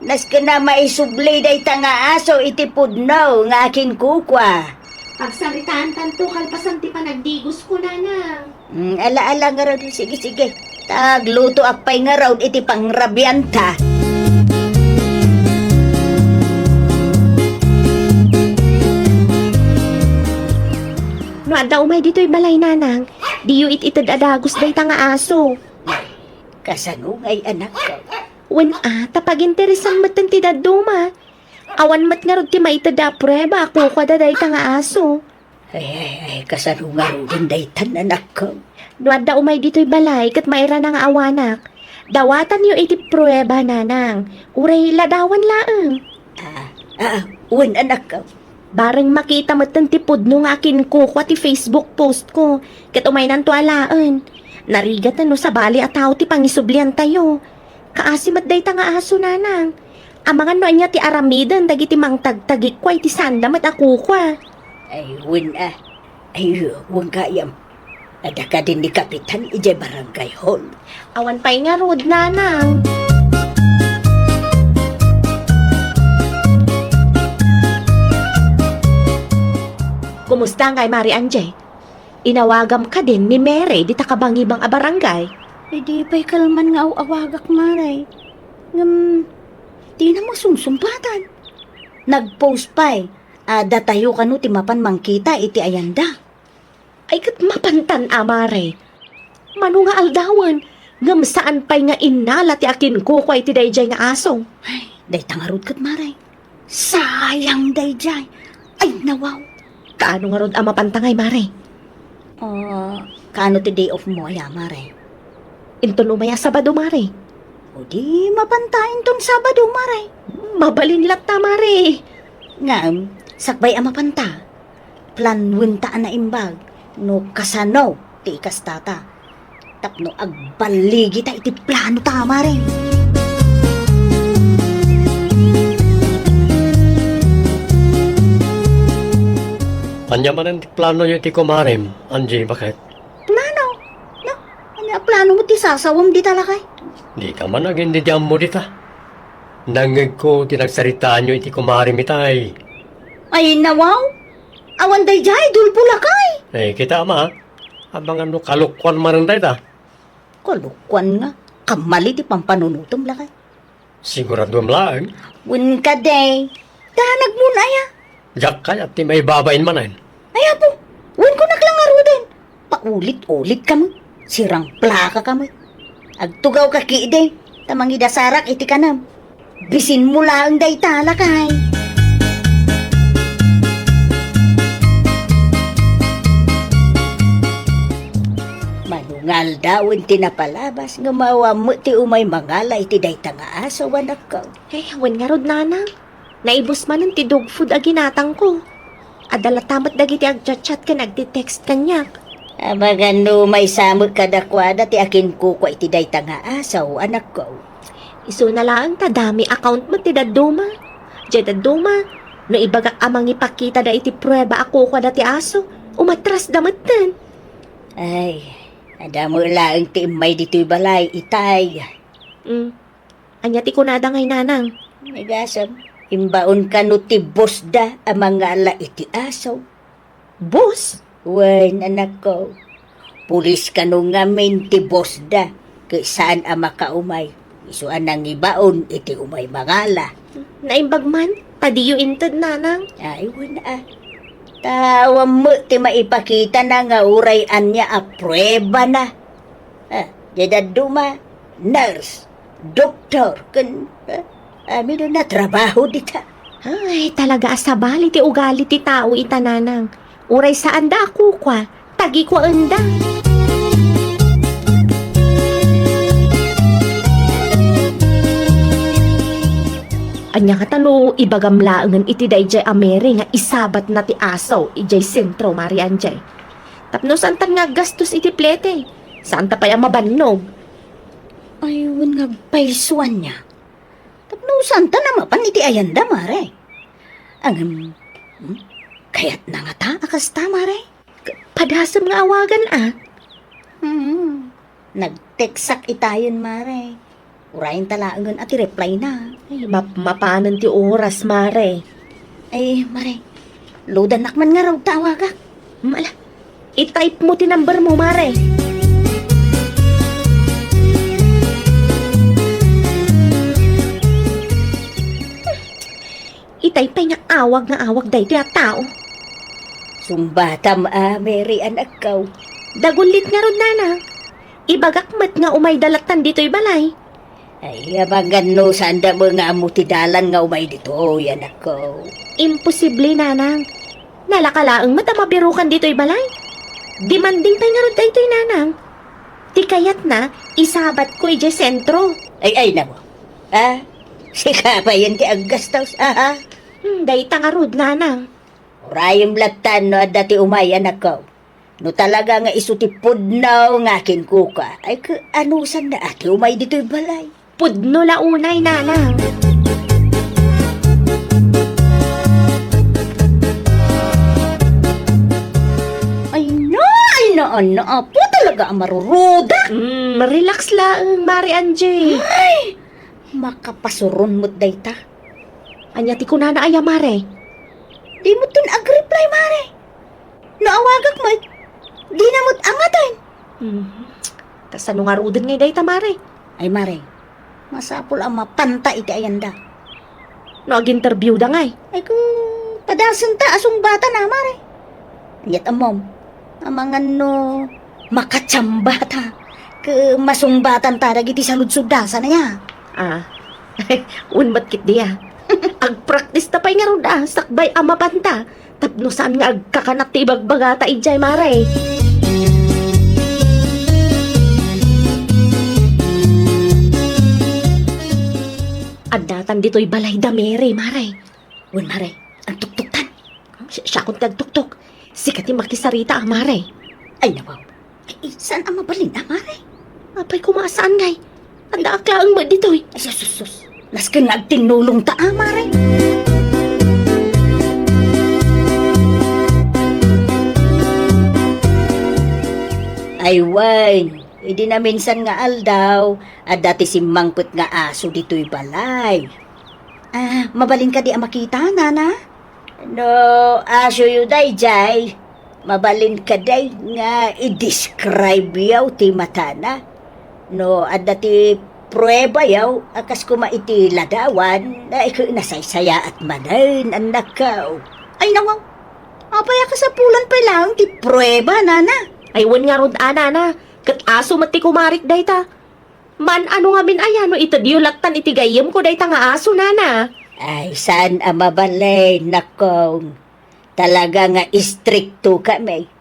Nasken a maisubli dayta nga aso iti pudno nga akinkukua. Pagsaritaantanto kalpasan ti panagdigosko, Nanang. Mm, ala, ala ngarud. Sige, sige. Ta aglutoak pay ngarud iti pangrabianta. No adda umay ditoy balay, Nanang, diyo it-ited a dagus dayta nga aso. Kasano ngay, anakko? Wen a, ta paginteresan metten ti dadduma. Awan met ngarud ti maited a prueba a kukuada dayta nga aso. Ay, ay, ay, kasano ngaruden daytan, anakko? No adda umay ditoy balay ket mairana nga awanak, dawatanyo iti prueba, Nanang. Uray ladawan laeng. Ah, ah, wen, anakko. Bareng makita metten ti pudno nga akinkukua ti Facebook post ko, ket umaynanto alaen. Narigat no sabali a tao ti pangisubliantayo. Kaasi met dayta nga aso, Nanang. Amangan no ania ti aramiden dagiti mangtagtagikua iti saanda met a kukua. Ay, wen a. Ay, wen gayam. Adda kadin ni Kapitan idiay barangay hall. Awan pay ngarud, Nanang. Kumusta ngay, Mari Angie? Inawagam kadin ni Mary dita kabangibang a barangay. Idi pay kalman nga aw-awagak, Mare. Ngem, dina masungsumbatan. Nag-post pay a datayo kano ti mapan mangkita iti ayanda. Ay, ket mapantan a, Mare. Mano nga aldawen, ngem saan pay nga innala ti akinkukua iti daydiay nga aso. Ay, dayta ngarud ket, Mare. Sayang daydiay. Ay, nawaw. Kaano ngarud a mapanta ngay, Mare? Ah, kaano ti day off mo aya, Mare? Inton umay a Sabado, Mare. O di mapanta inton Sabado, Mare. Mabalin latta, Mare. Ngem, sakbay a mapanta, planwenta a naimbag no kasano ti ikastata tapno agballigita iti planota, Mare. Ania manen ti planoyo iti kumarem, Angie, baket? Plano? No? Ania a plano mo ti sasawem dita, lakay? Dika man agin-, di ammo dita. Nangngegko ti nagsaritaanyo iti kumarem itay. Ay, nawaw? Awan daydiay, Dulpo, lakay? Eh, kita, ama. Amangan no kalokuan manen dayta. Kalokuan nga, kamali ti pampanunotem, lakay. Siguraduem laeng? Wen kadi. Danag mo aya? Diak kayat ti maibabain manen. Ay, apo, wen kunak la ngaruden. Paulit-ulit kami. Sirang plaka kami. Agtugaw ka kidi, ta mangidasarak iti kanam. Bisin mo laeng dayta, lakay. Mano nga aldawen ti napalabas nga awan met ti umay mangala iti dayta nga aso, anakko. Eh, wen ngarud, Nanang. Naibus manen ti dog food a ginatangko. Adda latta met dagiti agchat-chat ken agti-text kaniak. Amangan no maysa met kadakuada ti akinkukua iti dayta nga aso, anakko. Isuna laeng ta dummy account met ti dadduma. Diay dadduma, no ibagak a mangipakitada iti prueba a kukuada ti aso, umatrasda metten. Ay, adda met laeng ti immay ditoy balay, itay. Mm. Ania ti kunada ngay, Nanang? Ni gasem, imbaon kano ti boss da a mangala iti aso. Boss? Wen, anakko. Pulis kano ngamin ti boss da, ket saan a makaumay. Isu a nangibaon iti umay mangala. Naimbag man, ta diyo inted, Nanang. Ay, wen a. Ta awan met ti maipakitana nga uray ania a pruebana. Ah, diay dadduma, nurse, doktor, ken, ah, amin a trabaho dita. Ay, talaga a sabali ti ugali ti tao ita, Nanang. Uray saanda a kukua, tagikuaenda. Ania ngata no ibagam laengen iti daydiay a Mary nga isabatna ti aso idiay sentro, Mari Angie? Tapno saantan nga aggastos iti plete, saanta pay a mabannog. Ay, wen nga agpayso ania. Tapno saantan a mapan iti ayanda, Mare. Ngem, hmm? Kayatna ngata a kasta, Mare? Padasem nga awagan, a. Hmm. Nag-textak itayen, Mare. Urayen ta laengen a ti reply na. Ay, map-, mapanen ti oras, Mare. Ay, Mare. Loadannak man ngarud ta awagak. Hmm, ala. I-type mo ti number mo, Mare. Itay pay nga awag nga awag daytoy a tao. Sungbatam a, Mary, anakko. Dagullit ngarud, nanang. Ibagak met nga umayda lattan ditoy balay. Ay, amangan no saanda met nga ammo ti dalan nga umay ditoy, anakko. Imposible, nanang. Nalaka laeng met a mabirukan ditoy balay. Demanding pay ngarud daytoy, nanang. Ti kayatna, isabatko idiay sentro. Ay, ay, namo. Ah, sika pay ti aggastos, aha. Hmm, dayta ngarud, nanang. Urayem lattan no adda ti umay, anakko. No talaga nga isu ti pudno nga akinkuka, ay, ka-, anusanna a ti umay ditoy balay? Pudno la unay, nanang. Ay na, ay na, ay na, apo talaga a maruruda. Mm, relax laeng, Mare Angie. Ay, makapasuron met dayta. Ania ti kunana aya, Mare? Di met ton agreply, Mare. No awagak met, dina met angaten. Hmm. Kasano ngaruden ngay dayta, Mare? Ay, Mare, masapul a mapanta iti ayanda. No ag-interview da ngay? Ay, ko, padasenta a sungbatan a, Mare. Ket ammom, amangan no makachamba ta, ket masungbatan ta dagiti saludsodda, sana ya. Ah. Wen met ketdi a. Agpractice ta pay ngarud a, sakbay a mapanta. Tapno saan nga agkakanat ti ibagbagata idiay, Mare. Addatan ditoy balay da Mary, Mare. Wen, Mare, agtuktoktan. Si-, siakon ti agtuktok. Sika ti makisarita a, Mare. Ay, nawaw. Ay, saan a mabalin a, Mare? Apay, koma saan ngay? Addaak laeng met ditoy. Ay, sus, sus, sus. Nasken nga agtinnulongta a, Mare. Ay, wen, idi naminsan nga aldaw, adda ti simmangpet nga aso ditoy balay. Ah, mabalin kadi a makita, nana? No asoyo daydiay, mabalin kadi nga i-describe-yo ti matana. No adda ti pruebayo a kas koma iti ladawan, ay, ket nasaysayaat manen, annakko. Ay, nawaw. Apay a kasapulan pay laeng ti prueba, nana? Ay, wen ngarud a, nana. Ket aso met ti kumarik dayta. Man-ano ngamin aya no itedyo lattan iti gayyemko dayta nga aso, nana? Ay, saan a mabalin, nakong. Talaga nga istrikto kami.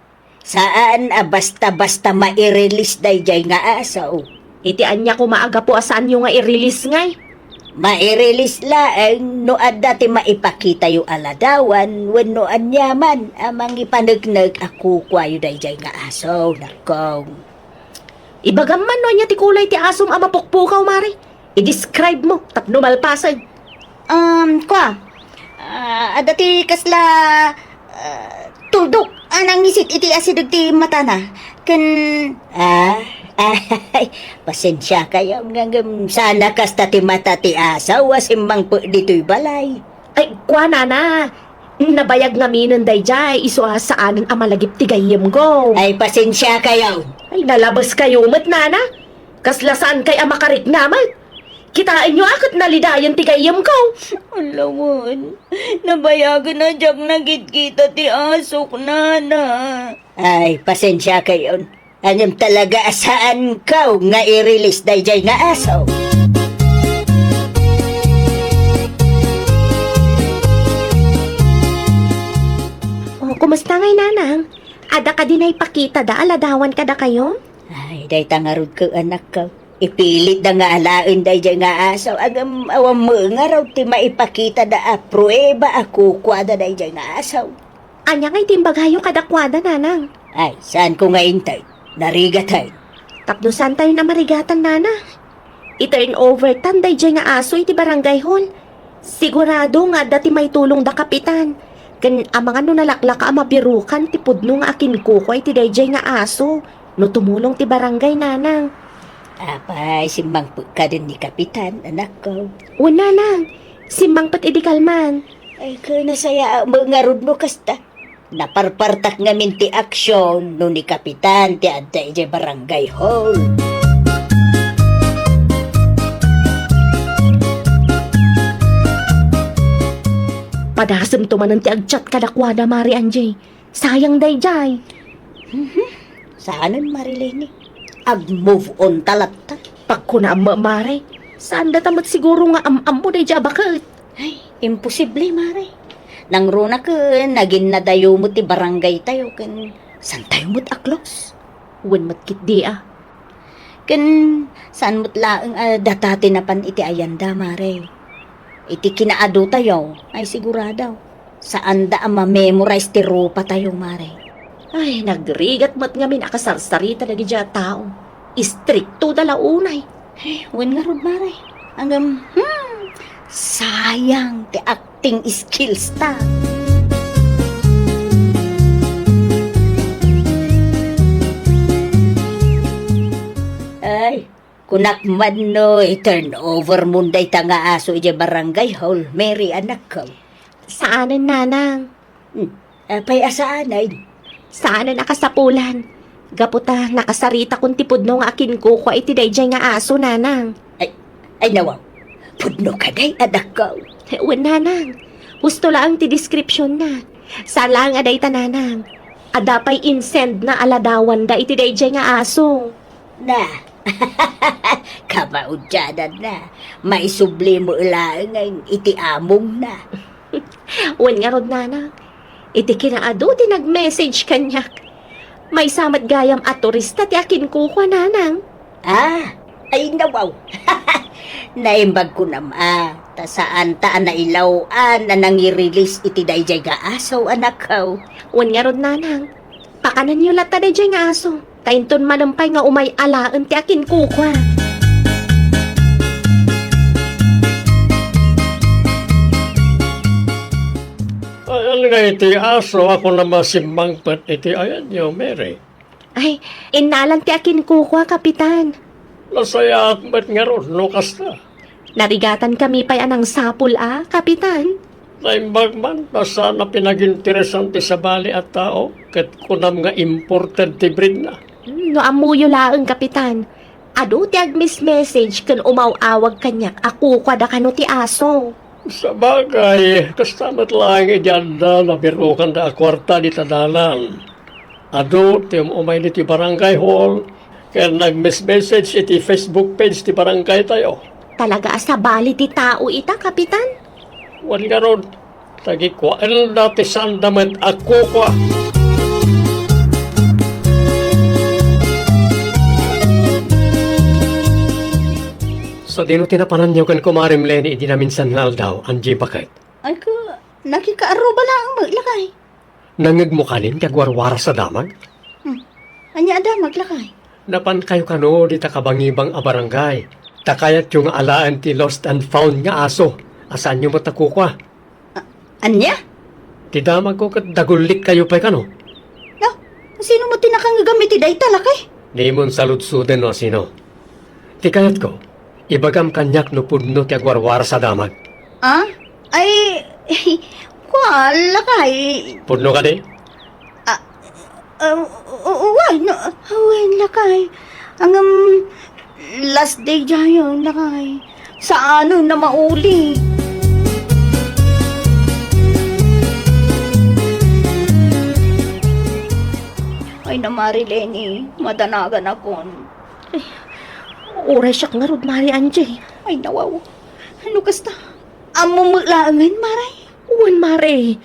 Saan a basta-basta mairilis daydiay nga aso. Iti ania koma a gapu a saanyo nga irilis ngay? Mairilis laeng no adda ti maipakitayo a ladawan wenno aniaman a mangipaneknek a kukuayo daydiay nga aso, nakong. Ibagam man no ania ti kulay ti asom a mapukpukaw, Mare. I-describe mo tapno malpasen. Um, kua, ah, adda ti kasla, ah, tuldok a nangisit iti asideg ti matana. Ken, ah, ay, pasensiakayo, ngem saan a kasta ti mata ti aso a simmangpet ditoy balay. Ay, kua, nana, nabayag ngaminen daydiay, isu a saanen a malagip ti gayyemko. Ay, pasensiakayo. Ay, nalabeskayo met, nana. Kasla saankay a makarikna met. Kitaenyo a ket nalidayen ti gayyemko. Ala wen, nabayagen a diak nakitkita ti asok, nana. Ay, pasensiakayon. Ngem talaga a saanko nga irilis daydiay nga aso. O, kumusta ngay, nanang? Adda kadi naipakitada a ladawan kadakayo? Ay, dayta ngarud ket, anakko. Ipilitda nga alaen daydiay nga aso, ngem awan met ngarud ti maipakitada a prueba a kukuada daydiay nga aso. Ania ngay ti imbagayo kadakuada, nanang? Ay, saanko nga inted. Narigaten. Tapno saantayon a marigatan, nana. I-turn over tan daydiay nga aso iti barangay hall. Sigurado nga adda ti maitulongda, Kapitan. Ken amangan no nalaklaka a mabirukan ti pudno nga akinkukua iti daydiay nga aso. no tumulong ti barangay, nanang. Apay, simmangpet kadin ni Kapitan, anakko. Wen, nanang. Simmangpet idi kalman. Ay, ken nasayaat met ngarud no kasta. Naparpartak ngamin ti aksyon no ni Kapitan ti adda idiay barangay hall. Padasemto manen ti agchat kadakuada, Mare Angie. Sayang daydiay. Mhm. Saanen, Mare Leni. Ag-move on ta latta. Pagkunaam, Mare. Saan data met siguro nga am-ammo daydiay a baket? Ay, imposible, Mare. Nangruna ken naginnadayo met ti barangay tayo ken saan tayo met a close? Wen met ketdi a. Ken saan met laeng a data ti napan iti ayanda, Mare. Iti kinaadu tayo, ay sigurado, saanda a ma-memorize ti rupa tayo, Mare. Ay, nagrigat met ngamin a kasarsarita dagiti a tao. Istrikto da la unay. Ay, wen ngarud, Mare. Ngem, hmm, sayang ti acting skills ta. Ay, kunak man no i-turn over mon dayta nga aso idiay barangay hall, Mary, anakko. Saanen, nanang. Hmm. Apay a saanen? Saanen a kasapulan. Gapu ta nakasaritakon ti pudno nga akinkukua iti daydiay nga aso, nanang. Ay, ay, nawaw. Pudno kadi, anakko? Wen, nanang. Husto laeng ti description na. Saan laeng a dayta, nanang. Adda pay insend na a ladawanda iti daydiay nga aso. Na. Kamaudiananna. Maisubli met laeng iti amongna. Wen ngarud, nanang. Iti kinaadu ti nag-message kaniak. Maysa met gayam a turista ti akinkukua, nanang. Ah, ay, nawaw. Naimbag kunam a, ta saanta a nailaw-an a nangi-release iti daydiay nga aso, anakko. Wen ngarud, nanang. Pakanenyo latta daydiay nga aso. Ta inton manen pay nga umay alaen ti akinkukua. Ayan nga iti aso a kunam a simmangpet iti ayanyo, Mary. Ay, innalan ti akinkukua, Kapitan. Nasayaat met ngarud no kasta. Narigatankami pay a nangsapul a, Kapitan. Naimbag man ta saan a pinaginteresan ti sabali a tao ket kunam nga imported ti breedna. Hmm, no ammoyo laeng, Kapitan. Adu ti agmes-message ken umaw-awag kaniak a kukuada kano ti aso. Sabagay, kasta met laeng idi adda nabirokanda a kuarta dita dalan. Adu ti um-umay ditoy barangay hall ken nagmes-message iti Facebook page ti barangay tayo. Talaga a sabali ti tao ita, Kapitan? Wen ngarud, tagikuaenda ti saanda met a kukua. Sadino ti napananyo ken kumarem Leni idi naminsan nga aldaw, Angie, baket? Ay, ka, nakikaarruba laeng met, lakay. Nangngegmo kanin ti agwarwaras a damag? Hmm. Ania a damag, lakay? Napankayo kano dita kabangibang a barangay. Ta kayatyo nga alaen ti lost and found nga aso a saanyo met a kukua. A-, ania? Ti damagko ket dagullikkayo pay kano. No, sino met ti nakangngegam iti dayta, lakay? Dimon saludsoden no sino. Ti kayatko, ibagam kaniak no pudno ti agwarwaras a damag. Ah? Ay, kua, lakay. Pudno kadi? Ah, ah, u-, u-, wen, wen, lakay. Ngem, last day daydiay, lakay. Saanen a mauli. Ay, na, Mari Leni, madanaganakon. Ay, uray siak ngarud, Mari Angie. Ay, nawaw. No kasta, ammom met laengen, Mari? Wen, Mari.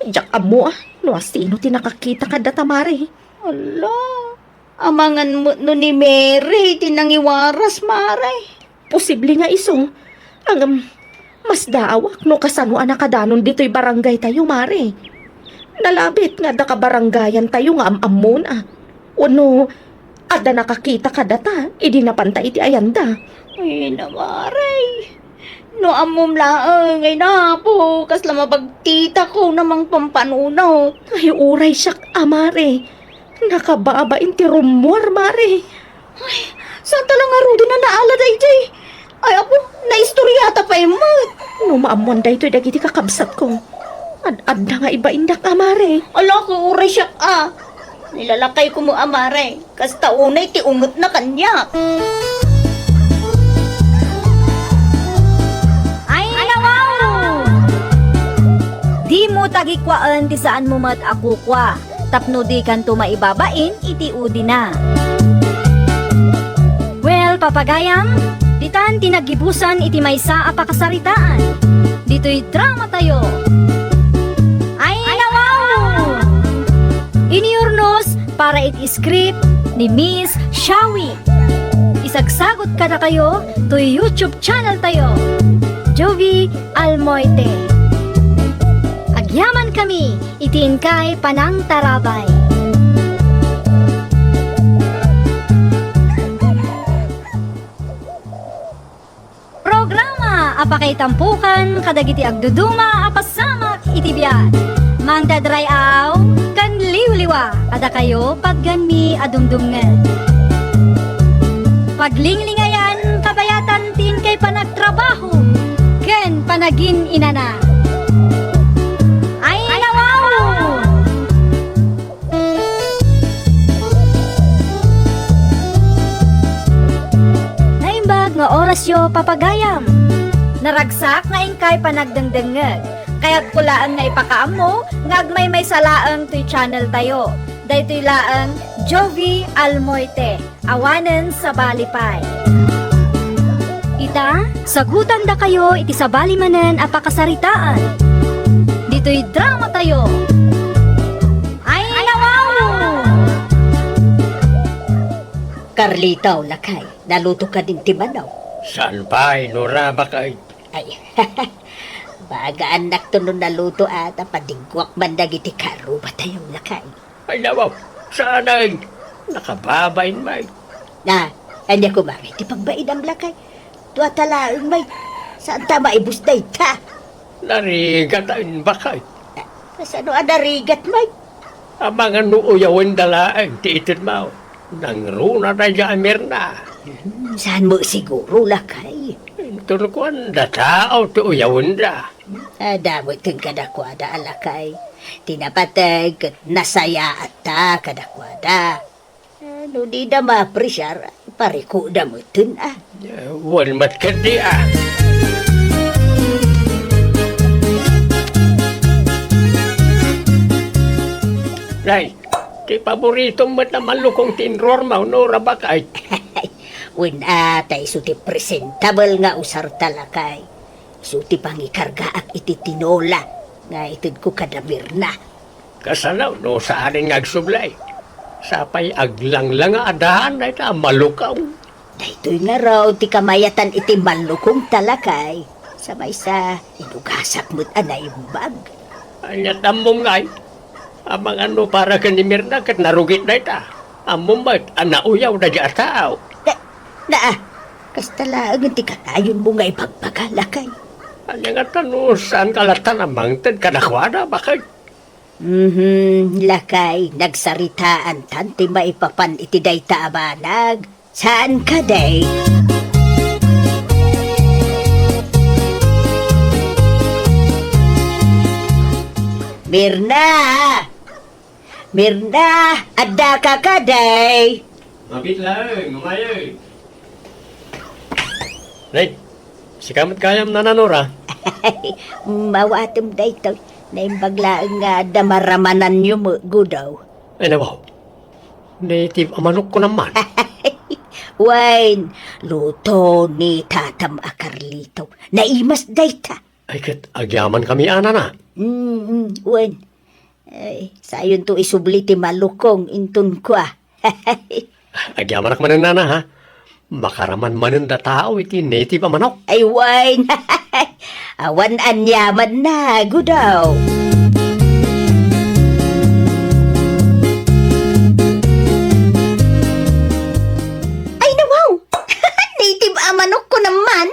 Diak ammo, a, no asino ti nakakita kadata, Mari. Ala, amangan met no ni Mary ti nangiwaras, Mari. Posible nga isu. Ngem, masdaawak no kasano a nakadanon ditoy barangay tayo, Mari. Nalabit nga adda kabarangayan tayo nga am-ammona. Wenno, adda nakakita kadata idi napanta iti ayanda. Ay, na, Mari. No ammom laeng, ay, na, apo, kasla mabagtitakon a mangpampanunot. Ay, uray siak a, Mari. Nakababain ti rummuar, Mare. Ay, saan ta la ngaruden a naala daydiay? Ay, apo, naistoriata pay met. No maammoan daytoy dagiti kakabsatko, ad-adda nga ibaindak a, Mare. Ala, uray siak a. Nilalakayko met a, Mare. Kasta unay ti ungetna kaniak. Ay, nawaw! Dimo tagikuaen ti saanmo met a kukua tapno dikanto maibabain iti udina. Well, papagayam, ditan ti naggibusan iti maysa a pakasaritaan. Ditoy dramatayo. Ay, nawaw! Iniurnos para iti script ni Miss Shawi. Isagsagot kadakayo toy YouTube channel tayo, Jovi Almoite. Agyaman kami iti inkay panangtarabay. Programa a pakaitampokan kadagiti agduduma a pasamak iti biag. Mangdadray-aw ken liwliwa kadakayo patganmi a dumdumngeg. Paglinglingayam kabayatan ti inkay panagtrabaho ken panagin-inana. Ay, nawaw! Naimbag nga orasyo, papagayam. Naragsak nga inkay panagdengdengngeg. Kayatko laeng nga ipakaammo nga agmaymaysa laeng toy channel tayo. Daytoy laeng Jovi Almoite. Awanen sabali pay. Ita, sagutandakayo iti sabali manen a pakasaritaan. Ditoy dramatayo. Ay, nawaw! Carlito, lakay, naluto kadin ti manok? Saan pay, Nora, bakay? Ay, bagaannakto no naluto a, ta padigguak man dagiti karrubatayo, lakay. Ay, nawaw, saan ay? Nakababain, may. Na, ania koma ti pagbainam, lakay? Dua ta laeng, may. Saan ta maibus dayta? Narigat a imbakay. Ah, kasano a narigat, may? Amangan no uyawenda laeng ti itedmo. Nangruna daydiay a Mirna. Hmm, saan mo siguro, lakay? Inton kuan, dataw ti uyawenda. Adda metten kadakuada a lakay. Ti napateg ket nasayaatta kadakuada. Ah, no dida maapresiar, parikuda metten a. Eh, wen met ketdi a. Nay, ti paboritom met a mallukong ti inruarmo, Nora, bakay. Wen a, ta isu ti presentable nga usarta, lakay. Isu ti pangikargaak iti tinola nga itedko kada Mirna. Kasano no saanen nga agsubli? Sapay aglanglangaadahan dayta a malukong. Daytoy ngarud ti kamayatan iti mallukongta, lakay. Sa maysa, inugasak met a naimbag. Ania ti ammom ngay? Amangan no para ken ni Mirna ket narugit dayta. Ammom met a nauyaw daydiay a tao. Da, da, ah. Kasta laeng ti kanayonmo nga ibagbaga, lakay. Ania ngata no saanka latta a mangted kadakuada, bakay? Mhm, lakay, nagsaritaantan ti maipapan iti dayta a banag. Saan kadi? Mirna! Mirna, addaka kadi? Mabit laeng, umayen. Nay, sika met gayam, Nana Nora. Mawatem daytoy. Naimbag laeng nga adda maramananyo met, Gudaw. Ay, nawaw. Native a manok ko naman. Wen, luto ni tatam a Carlito. Naimas dayta. Ay, ket agyamankami a, Nana. Mm, mm, wen. Ay, sayonto isubli ti malukong inton kua. Agyamanak manen, Nana, ha? Makaraman manen da tao iti native a manok. Ay, wen. Awan aniamanna, Gudaw. Ay, nawaw! Native a manok ko naman.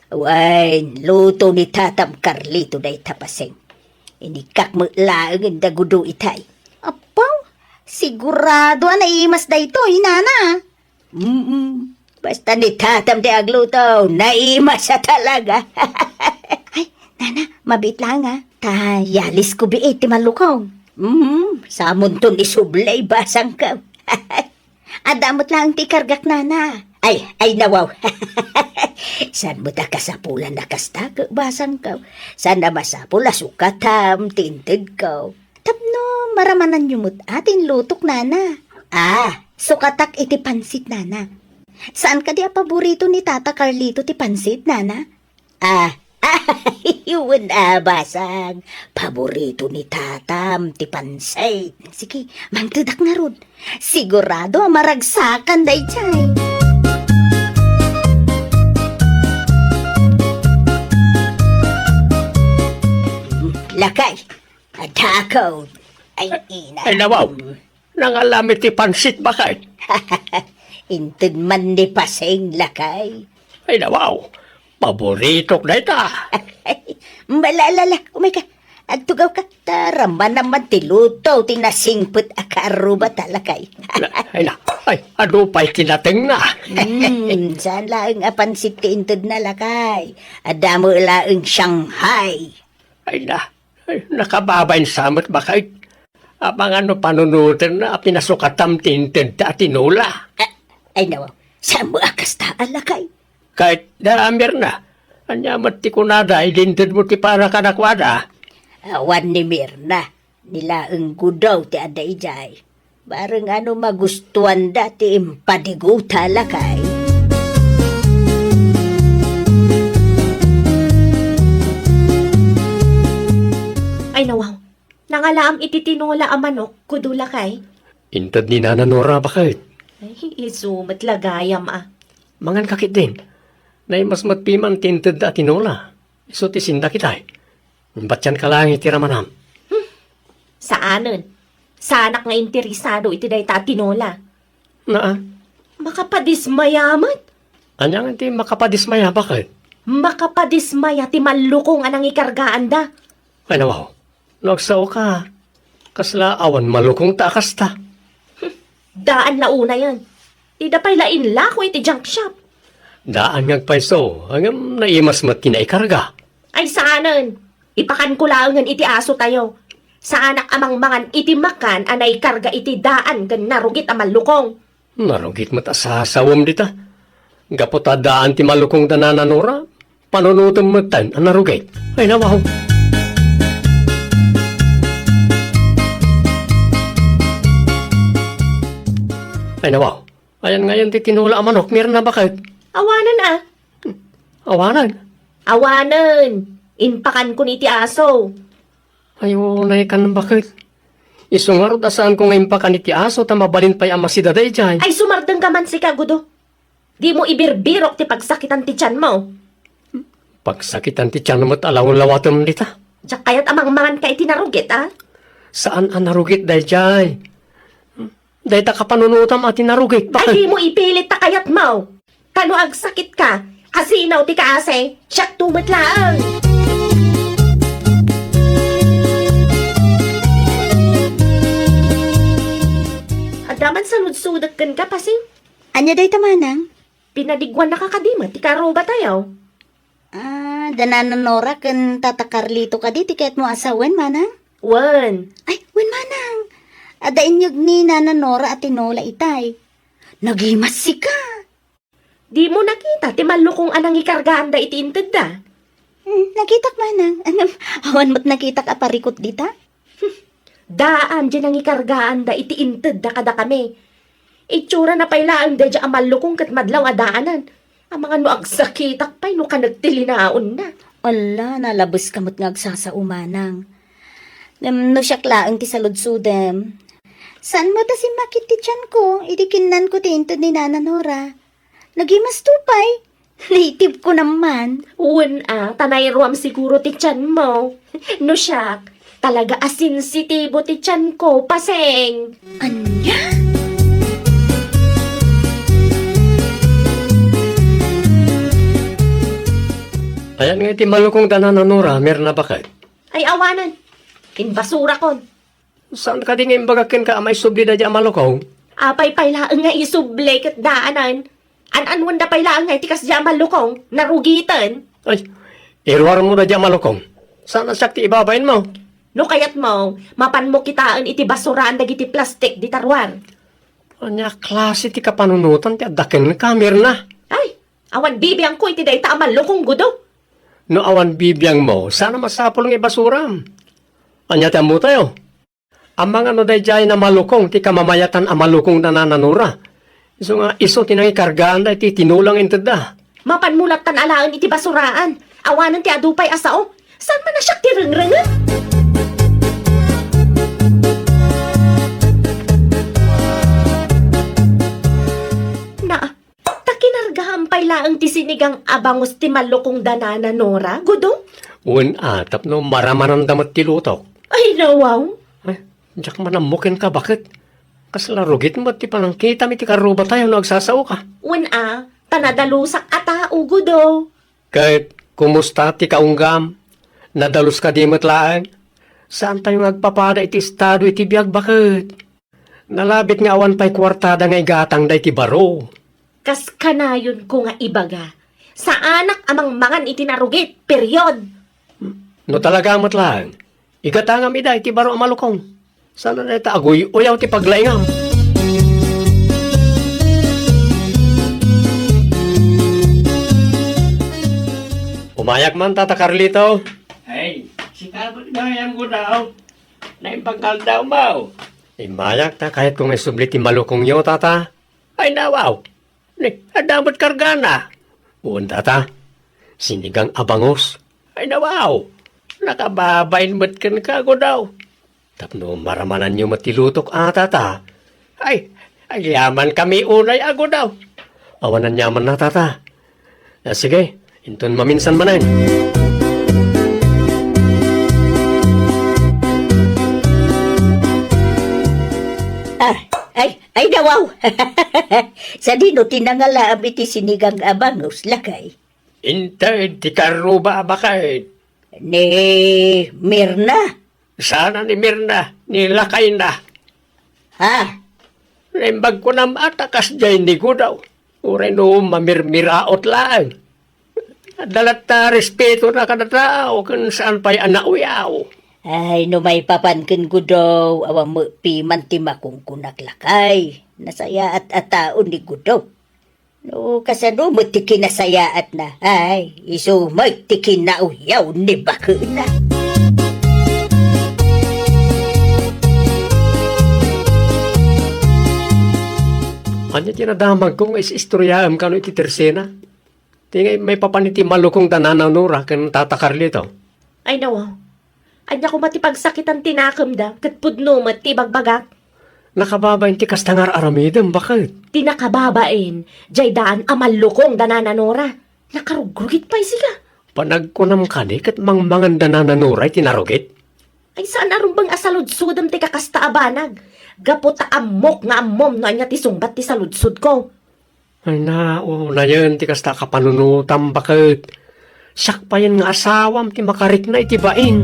Wen, luto ni Tatam Carlito dayta, Paseng. Inikkak met laeng da Gudaw itay. Apaw, Sigurado a naimas daytoy, nana. Mm, basta ni tatam ti agluto, naimas a talaga. Ay, nana, mabiit lang, ah. Ta, yalis ko biit ti malukong. Mm, samunton isublay basangko. Adda met laeng ti ikargak, nana. Ay, ay, nawaw. Saan met a kasapulan a kasta, ket basangko? Saan a masapul a sukatam ti intedko? Tapno maramananyo met a ti inlutok, nana. Ah, sukatak iti pansit, nana. Saan kadi a paborito ni Tata Carlito ti pansit, nana? Ah, wen a, basang. Paborito ni tatam ti pansit. Sige, mangtedak ngarud. Sigurado a maragsakan daydiay. Lakay, adakon. Ay, ina. Ay, nawaw. Nangalam iti pansit, baket. Inted man ni Paseng, lakay. Ay, nawaw. Paboritok dayta. Ala, ala, ala, umay ka. Agtugaw ka. Tara, manaman ti luto, ti nasingpet a kaarruba ta, lakay. Na, ay, na. Ay, adu pay kinatengna. Hmm, saan laeng a pansit ti intedna, lakay? Adda met laeng Shanghai. Ay, na. Ay, nakababain sa met, baket. Amangan no panunotenna a pinasukatam ti intedta a tinola. A-, ay, nawaw. Saan met a kasta, lakay? Ket da, Mirna. Ania met ti kunada, idi intedmo ti para kadakuada? Awan ni Mirna. Ni laeng Gudaw ti adda idiay. Bareng a no magustuanda ti impadiguta, lakay. Ay, nawaw. Nangalaam iti tinola a manok, Gudo, lakay. Inted ni Nana Nora, baket. Ay, isu met la gayam, a. Mangan ka ketdin. Naimas met piman ti intedda a tinola. Isu ti sindak itay. Batian ka laeng iti ramanam. Hmm. Saanen. Saanak nga interesado iti dayta a tinola. Naa. Makapadismaya met. Ania nga ti makapadismaya, baket? Makapadismaya ti mallukong a nangikargaanda. Ay, nawaw. No agsao ka, kasla awan malukong ta a kasta. Daan la unayen. Dida pay la inlako iti junk shop. Daan nga agpayso, ngem naimas met ti naikarga. Ay, saanen. Ipakanko laengen iti asotayo. Saanak a mangmangan iti makan a naikarga iti daan ken narugit a mallukong. Narugit met a sasawem dita. Gapu ta daan ti mallukong da Nana Nora, panunotem metten a narugit. Ay, nawaw. Ay, nawaw. Ayan ngayon ti tinola a manok, Mirna, baket. Awanen, a. Awanen? Awanen. Impakankon iti aso. Ay, unay kan, baket. Isu ngarud a saanko nga impakan iti aso ta mabalin pay a masida daydiay. Ay, sumardeng ka man sika, Gudo. Dimo ibirbirok ti pagsakitan ti tianmo. Pagsakitan ti tianmo met a lawlawatem dita. Diak kayat a mangmangan ka iti narugit, a? Saan a narugit daydiay? Dayta kapanunotam a ti narugit. Ay, dimo ipilit ta kayatmo. Ta no agsakit ka, asino ti kaasi? Siakto met laeng. Adda man saludsodek kenka, Paseng? Ania dayta, manang? Pinadiguannaka kadi met ti kaarrubatayo? Ah, da Nana Nora ken Tata Carlito kadi ti kayatmo a sawen, manang? Wen. Ay, wen, manang. Adda inyeg ni Nana Nora a tinola itay. Nagimas sika. Dimo nakita ti mallukong a nangikargaanda iti intedda? Hmm, nakitak, manang. Ngem, awan met nakitak a parikut dita. Daan diay nangikargaanda iti intedda kadakami. Itsurana pay laeng daydiay a mallukong ket madlaw a daanan. Amangan no agsakitak pay no kanek ti linaonna. Ala, nalabeska met nga agsasao, manang. Ngem no siak laeng ti saludsodem, saan met a simmakit ti tianko idi kinnanko ti inted ni Nana Nora. Nagimasto pay. Naitibko naman. Wen a, ta nairuam siguro ti tianmo. No siak, talaga a sensitibo ti tianko, Paseng. Ania? Ayan nga iti malukong da Nana Nora, Mirna, baket. Ay, awanen. Inbasurakon. Saan kadi nga imbagak kenka a maisubli daydi a malukong? Apay pay laeng nga isubli ket daanan? An-anwenda pay laeng nga iti kasdi a malukong, narugiten. Ay, iruarmo daydi a malukong. Saan a siak ti ibabainmo? No kayatmo, mapanmo kitaen iti basuraan dagiti plastik dita ruar. Ania a klase ti kapanunotan ti adda kenka, Mirna? Ay, awan bibiangko iti dayta a malukong, Gudo. No awan bibiangmo, saan a masapul nga ibasuram. Ania ti ammotayo? Amangan no daydiay a malukong ti kamamayatan a malukong da Nana Nora. Isu nga isu ti nangikargaan daytoy tinola nga intedda. Mapanmo lattan alaen iti basuraan. Awanen ti adu pay a sao. Saan man a siak ti rengrengem? Na, Ta kinargaam pay laeng ti sinigang a bangus ti malukong da Nana Nora, Gudo? Wen a, tapno maramananda met ti lutok. Ay, nawaw. Ay, diak man ammo kenka, baket. Kasla rugit met ti panangkitam iti karrubatayo no agsasaoka. Wen a, ta nadalusak a tao, Gudo. Ket kumusta ti kaunggam? Nadalus kadi met laeng? Saantayo nga agpapada iti estado iti biag, baket. Nalabit nga awan pay kuartada nga igatangda iti baro. Kas kanayonko nga ibaga, saanak a mangmangan iti narugit, period. No talaga met laeng, igatangam ida iti baro a malukong. Saan a dayta aguy-uyaw ti paglaingam. Umayak man, Tata Carlito. Ay, sika met gayam, Gudaw. Naimbag nga aldaw, Maw. Immayak ta kayatko nga isubli ti malukongyo, Tata. Ay, nawaw. Ni, adda met kargana. Wen, Tata. Sinigang a bangus. Ay, nawaw. Nakababain met kenka, Gudaw. Tapno maramananyo met ti lutok a, Tata. Ay, agyamankami unay a, Gudaw. Awan aniamanna, Tata. Ah, sige, inton maminsan manen. Ah, ay, ay, nawaw. Sadino ti nangalaam iti sinigang a bangus, lakay? Inted ti karruba a baket. Ni Mirna? Saan a ni Mirna, ni lakayna. Ha? Naimbag kunam a ta kasdiay ni Gudaw. Uray no mamirmiraot laeng. Adda latta respetona kada tao ken saan pay a nauyaw. Ay, no maipapan ken Gudaw, awan met piman ti makunkunak, lakay. Nasayaat a tao ni Gudaw. No kasano met ti kinasayaatna, ay, isu met ti kinauyaw ni baketna. Ania ti nadamagko nga is-istoryaem kano iti Tersena? Ti nga maipapan iti malukong da Nana Nora ken Tata Carlito. Ay, nawa. Ania koma ti pagsakitan ti nakemda, ket pudno met ti ibagbagak? Nakababain ti kasta nga ar-aramidem, baket. Ti nakababain, jay daan a mallukong da Nana Nora. Nakarugrugit pay sika. Panagkunam kadi ket mangmangan da Nana Nora iti narugit? Ay, saan a rumbeng a saludsodem ti kakasta a banag. Gapu ta ammok nga ammom no ania ti sungbat ti saludsodko. Ay, naonayen ti kasta a kapanunotam, baket. Siak payen nga asawam ti makarikna iti bain.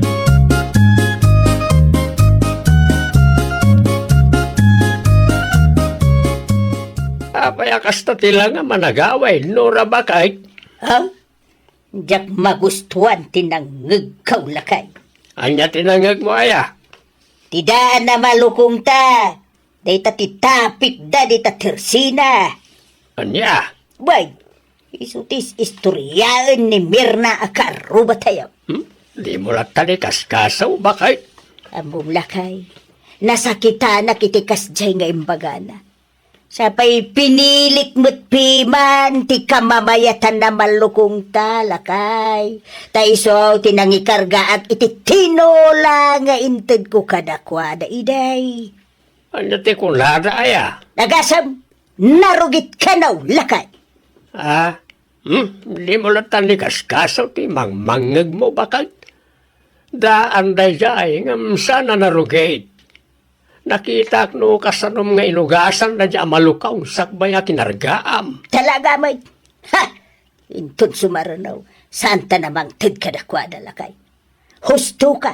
Apay a kasta ti langam a nagawid, Nora, baket? Ha? Diak magustuan ti nangngegko, lakay. Ania ti nangngegmo, aya? Ti daan a malukongta. Dayta ti topicda dita Tersena. Ania? Wen, isu ti is-istoryaen ni Mirna a karrubatayo. Hmm? Dimo latta ni kaskaso, baket? Ammom, lakay. Nasakitanak iti kasdiay nga imbagana. Sapay pinilik met piman ti kamamayatan a mallukongta, lakay. Ta isu ti nangikargaak iti tinola nga intedko kadakuada idiay. Ania ti kunada, aya? Agasem, narugit kano, lakay. Ah, hmm, dimo latta ni kaskaso ti mangmangngegmo, baket. Daan daydiay ngem saan a narugit. Nakitak no kasanom nga inugasan daydiay a malukong sakbay a kinargaam. Talaga met. Ha! Inton sumaruno, saanta a mangted kadakuada, lakay. Husto ka.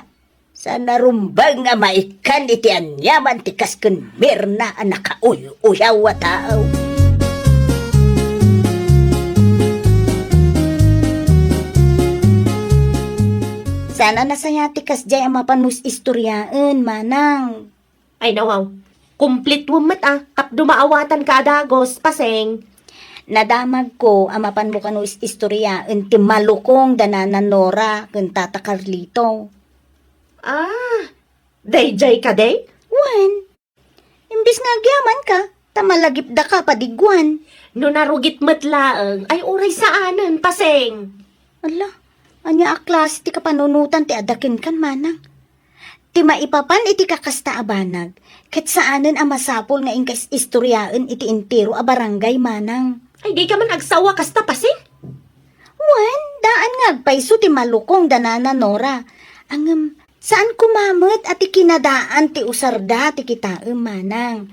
Saan a rumbeng a maikkan iti aniaman ti kas ken Mirna a nakauy-uyaw a tao. Saan a nasayaat ti kasdiay a mapan no is-istoriaen, manang. Ay, nawaw. Kumplituem met a, tapno maawatanka a dagus, Paseng. Nadamagko a mapanmo kano is-istoriaen ti malukong da Nana Nora ken Tata Carlito. Ah, daydiay kadi? Wen. Imbes nga agyamanka, ta malagipdaka padigwan. No narugit met laeng, ay uray saanen, Paseng. Ala, ania a klase ti kapanunotan ti adda kenkan, manang? Ti maipapan iti kakasta a banag, ket saanen a masapul nga inka is-istoriaen iti entero a barangay, manang. Ay, dika man agsawa kasta, Paseng? Wen, daan nga agpayso ti malukong da Nana Nora. Ngem, saan koma met a ti kinadaan ti usarda ti kitaem, manang.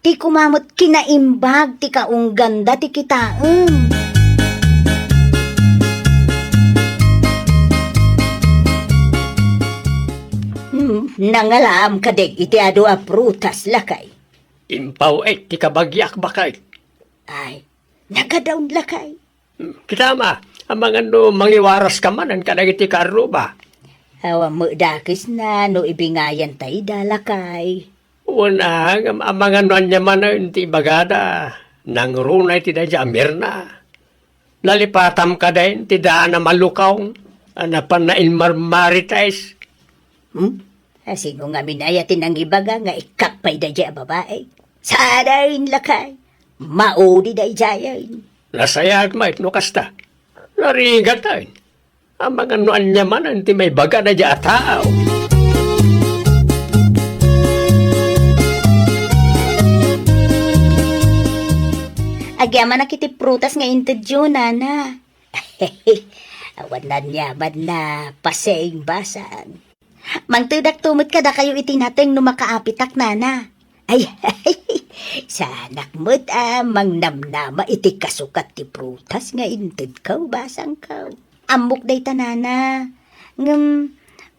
Ti koma met kinaimbag ti kaungganda ti kitaem. Hmm, nangalaam kadi iti adu a prutas, lakay. Impaw-ek ti kabagiak, baket. Ay, nagadawn, lakay. Hmm, kita ma, amangan no mangiwaraska manen kadagiti kaarruba. Awan met dakesna no ibingayan ta ida, lakay. Wen a, ngem amangan no ania manen ti ibagada, nangruna iti daydiay a Mirna. Nalipatam kadi ti daan a malukong a napan nainmarmarites. Hmm? A, sino ngamin aya ti nangibaga nga ikkak pay daydiay a babai? Saanen, lakay. Maudi daydiayen. Nasayaat met no kasta. Narigatayen. Amangan no ania manen ti maibaga daydiay a tao. Agyamanak iti prutas nga intedyo, nana. Awan naniaman na, Paseng, basang. Mangtedakto met kadakayo iti nateng no makaapitak, nana. Ay, saanak met a mangnamnama iti kasukat ti prutas nga intedko, basangko. Ammok dayta, nana. Ngem,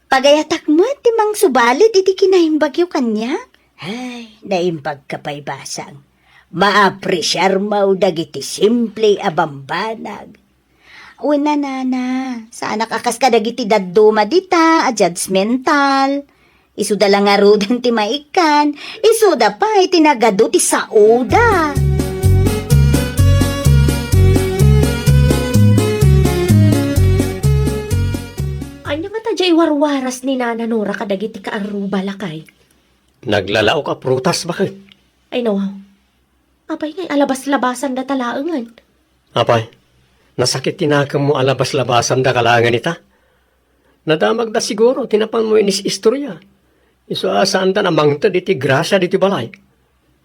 pagayatak met ti mangsubalit iti kinaimbagyo kaniak. Ay, naimbagka pay, basang. Maapresiarmo dagiti simple a bambanag. Wen a, nana, saanak a kas kadagiti dadduma dita a judgmental. Isuda la ngaruden ti maikkan, isuda pay ti nagadu ti saoda. Ania ngata diay warwaras ni Nana Nora kadagiti kaarruba, lakay? Naglalaok a prutas, baket. Ay, nawaw. Apay ngay a labas-labasandata laengen? Apay, nasakit ti nakemmo a labas-labasandaka laengen ita? Nadamagda siguro ti napanmo inis-istoria. Isu a saanda a mangted iti grasia ditoy balay.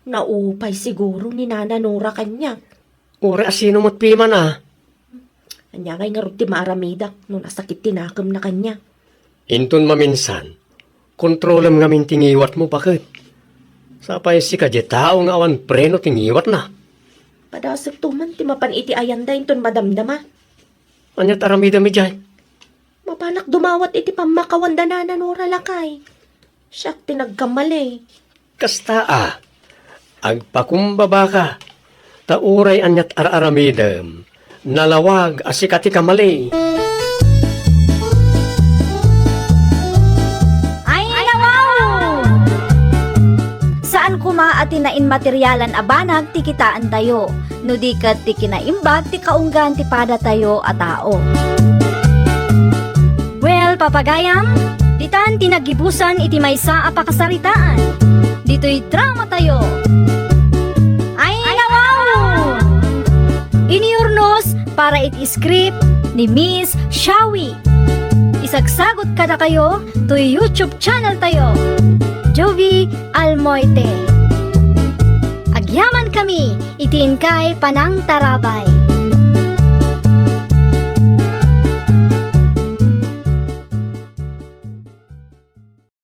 Naupay siguro ni Nana Nora kaniak. Uray a sino met piman a. Ania ngay ngarud ti maaramidak no nasakit ti nakemna kaniak? Inton maminsan, kontrolem ngamin ti ngiwatmo, baket. Sapay sika diay tao nga awan preno ti ngiwatna. Padasekto man ti mapan iti ayanda inton madamdama. Aniat aramidem idiay? Mapanak dumawat iti pammakawanda Nana Nora, lakay. Siak ti nagkamali. Kasta a, agpakumbabaka, ta uray aniat ar-aramidem, nalawag a sika ti kamali. Ay, nawaw! Saan koma a ti nainmaterialan a banag ti kitaentayo, no di ket ti kinaimbag ti kaunggaan ti padatayo a tao. Well, papagayam, ditan ti naggibusan iti maysa a pakasaritaan. Ditoy dramatayo. Ay, nawaw! Iniurnos para iti script ni Miss Shawi. Isagsagot kadakayo toy YouTube channel tayo, Jovi Almoite. Agyaman kami iti inkay panangtarabay.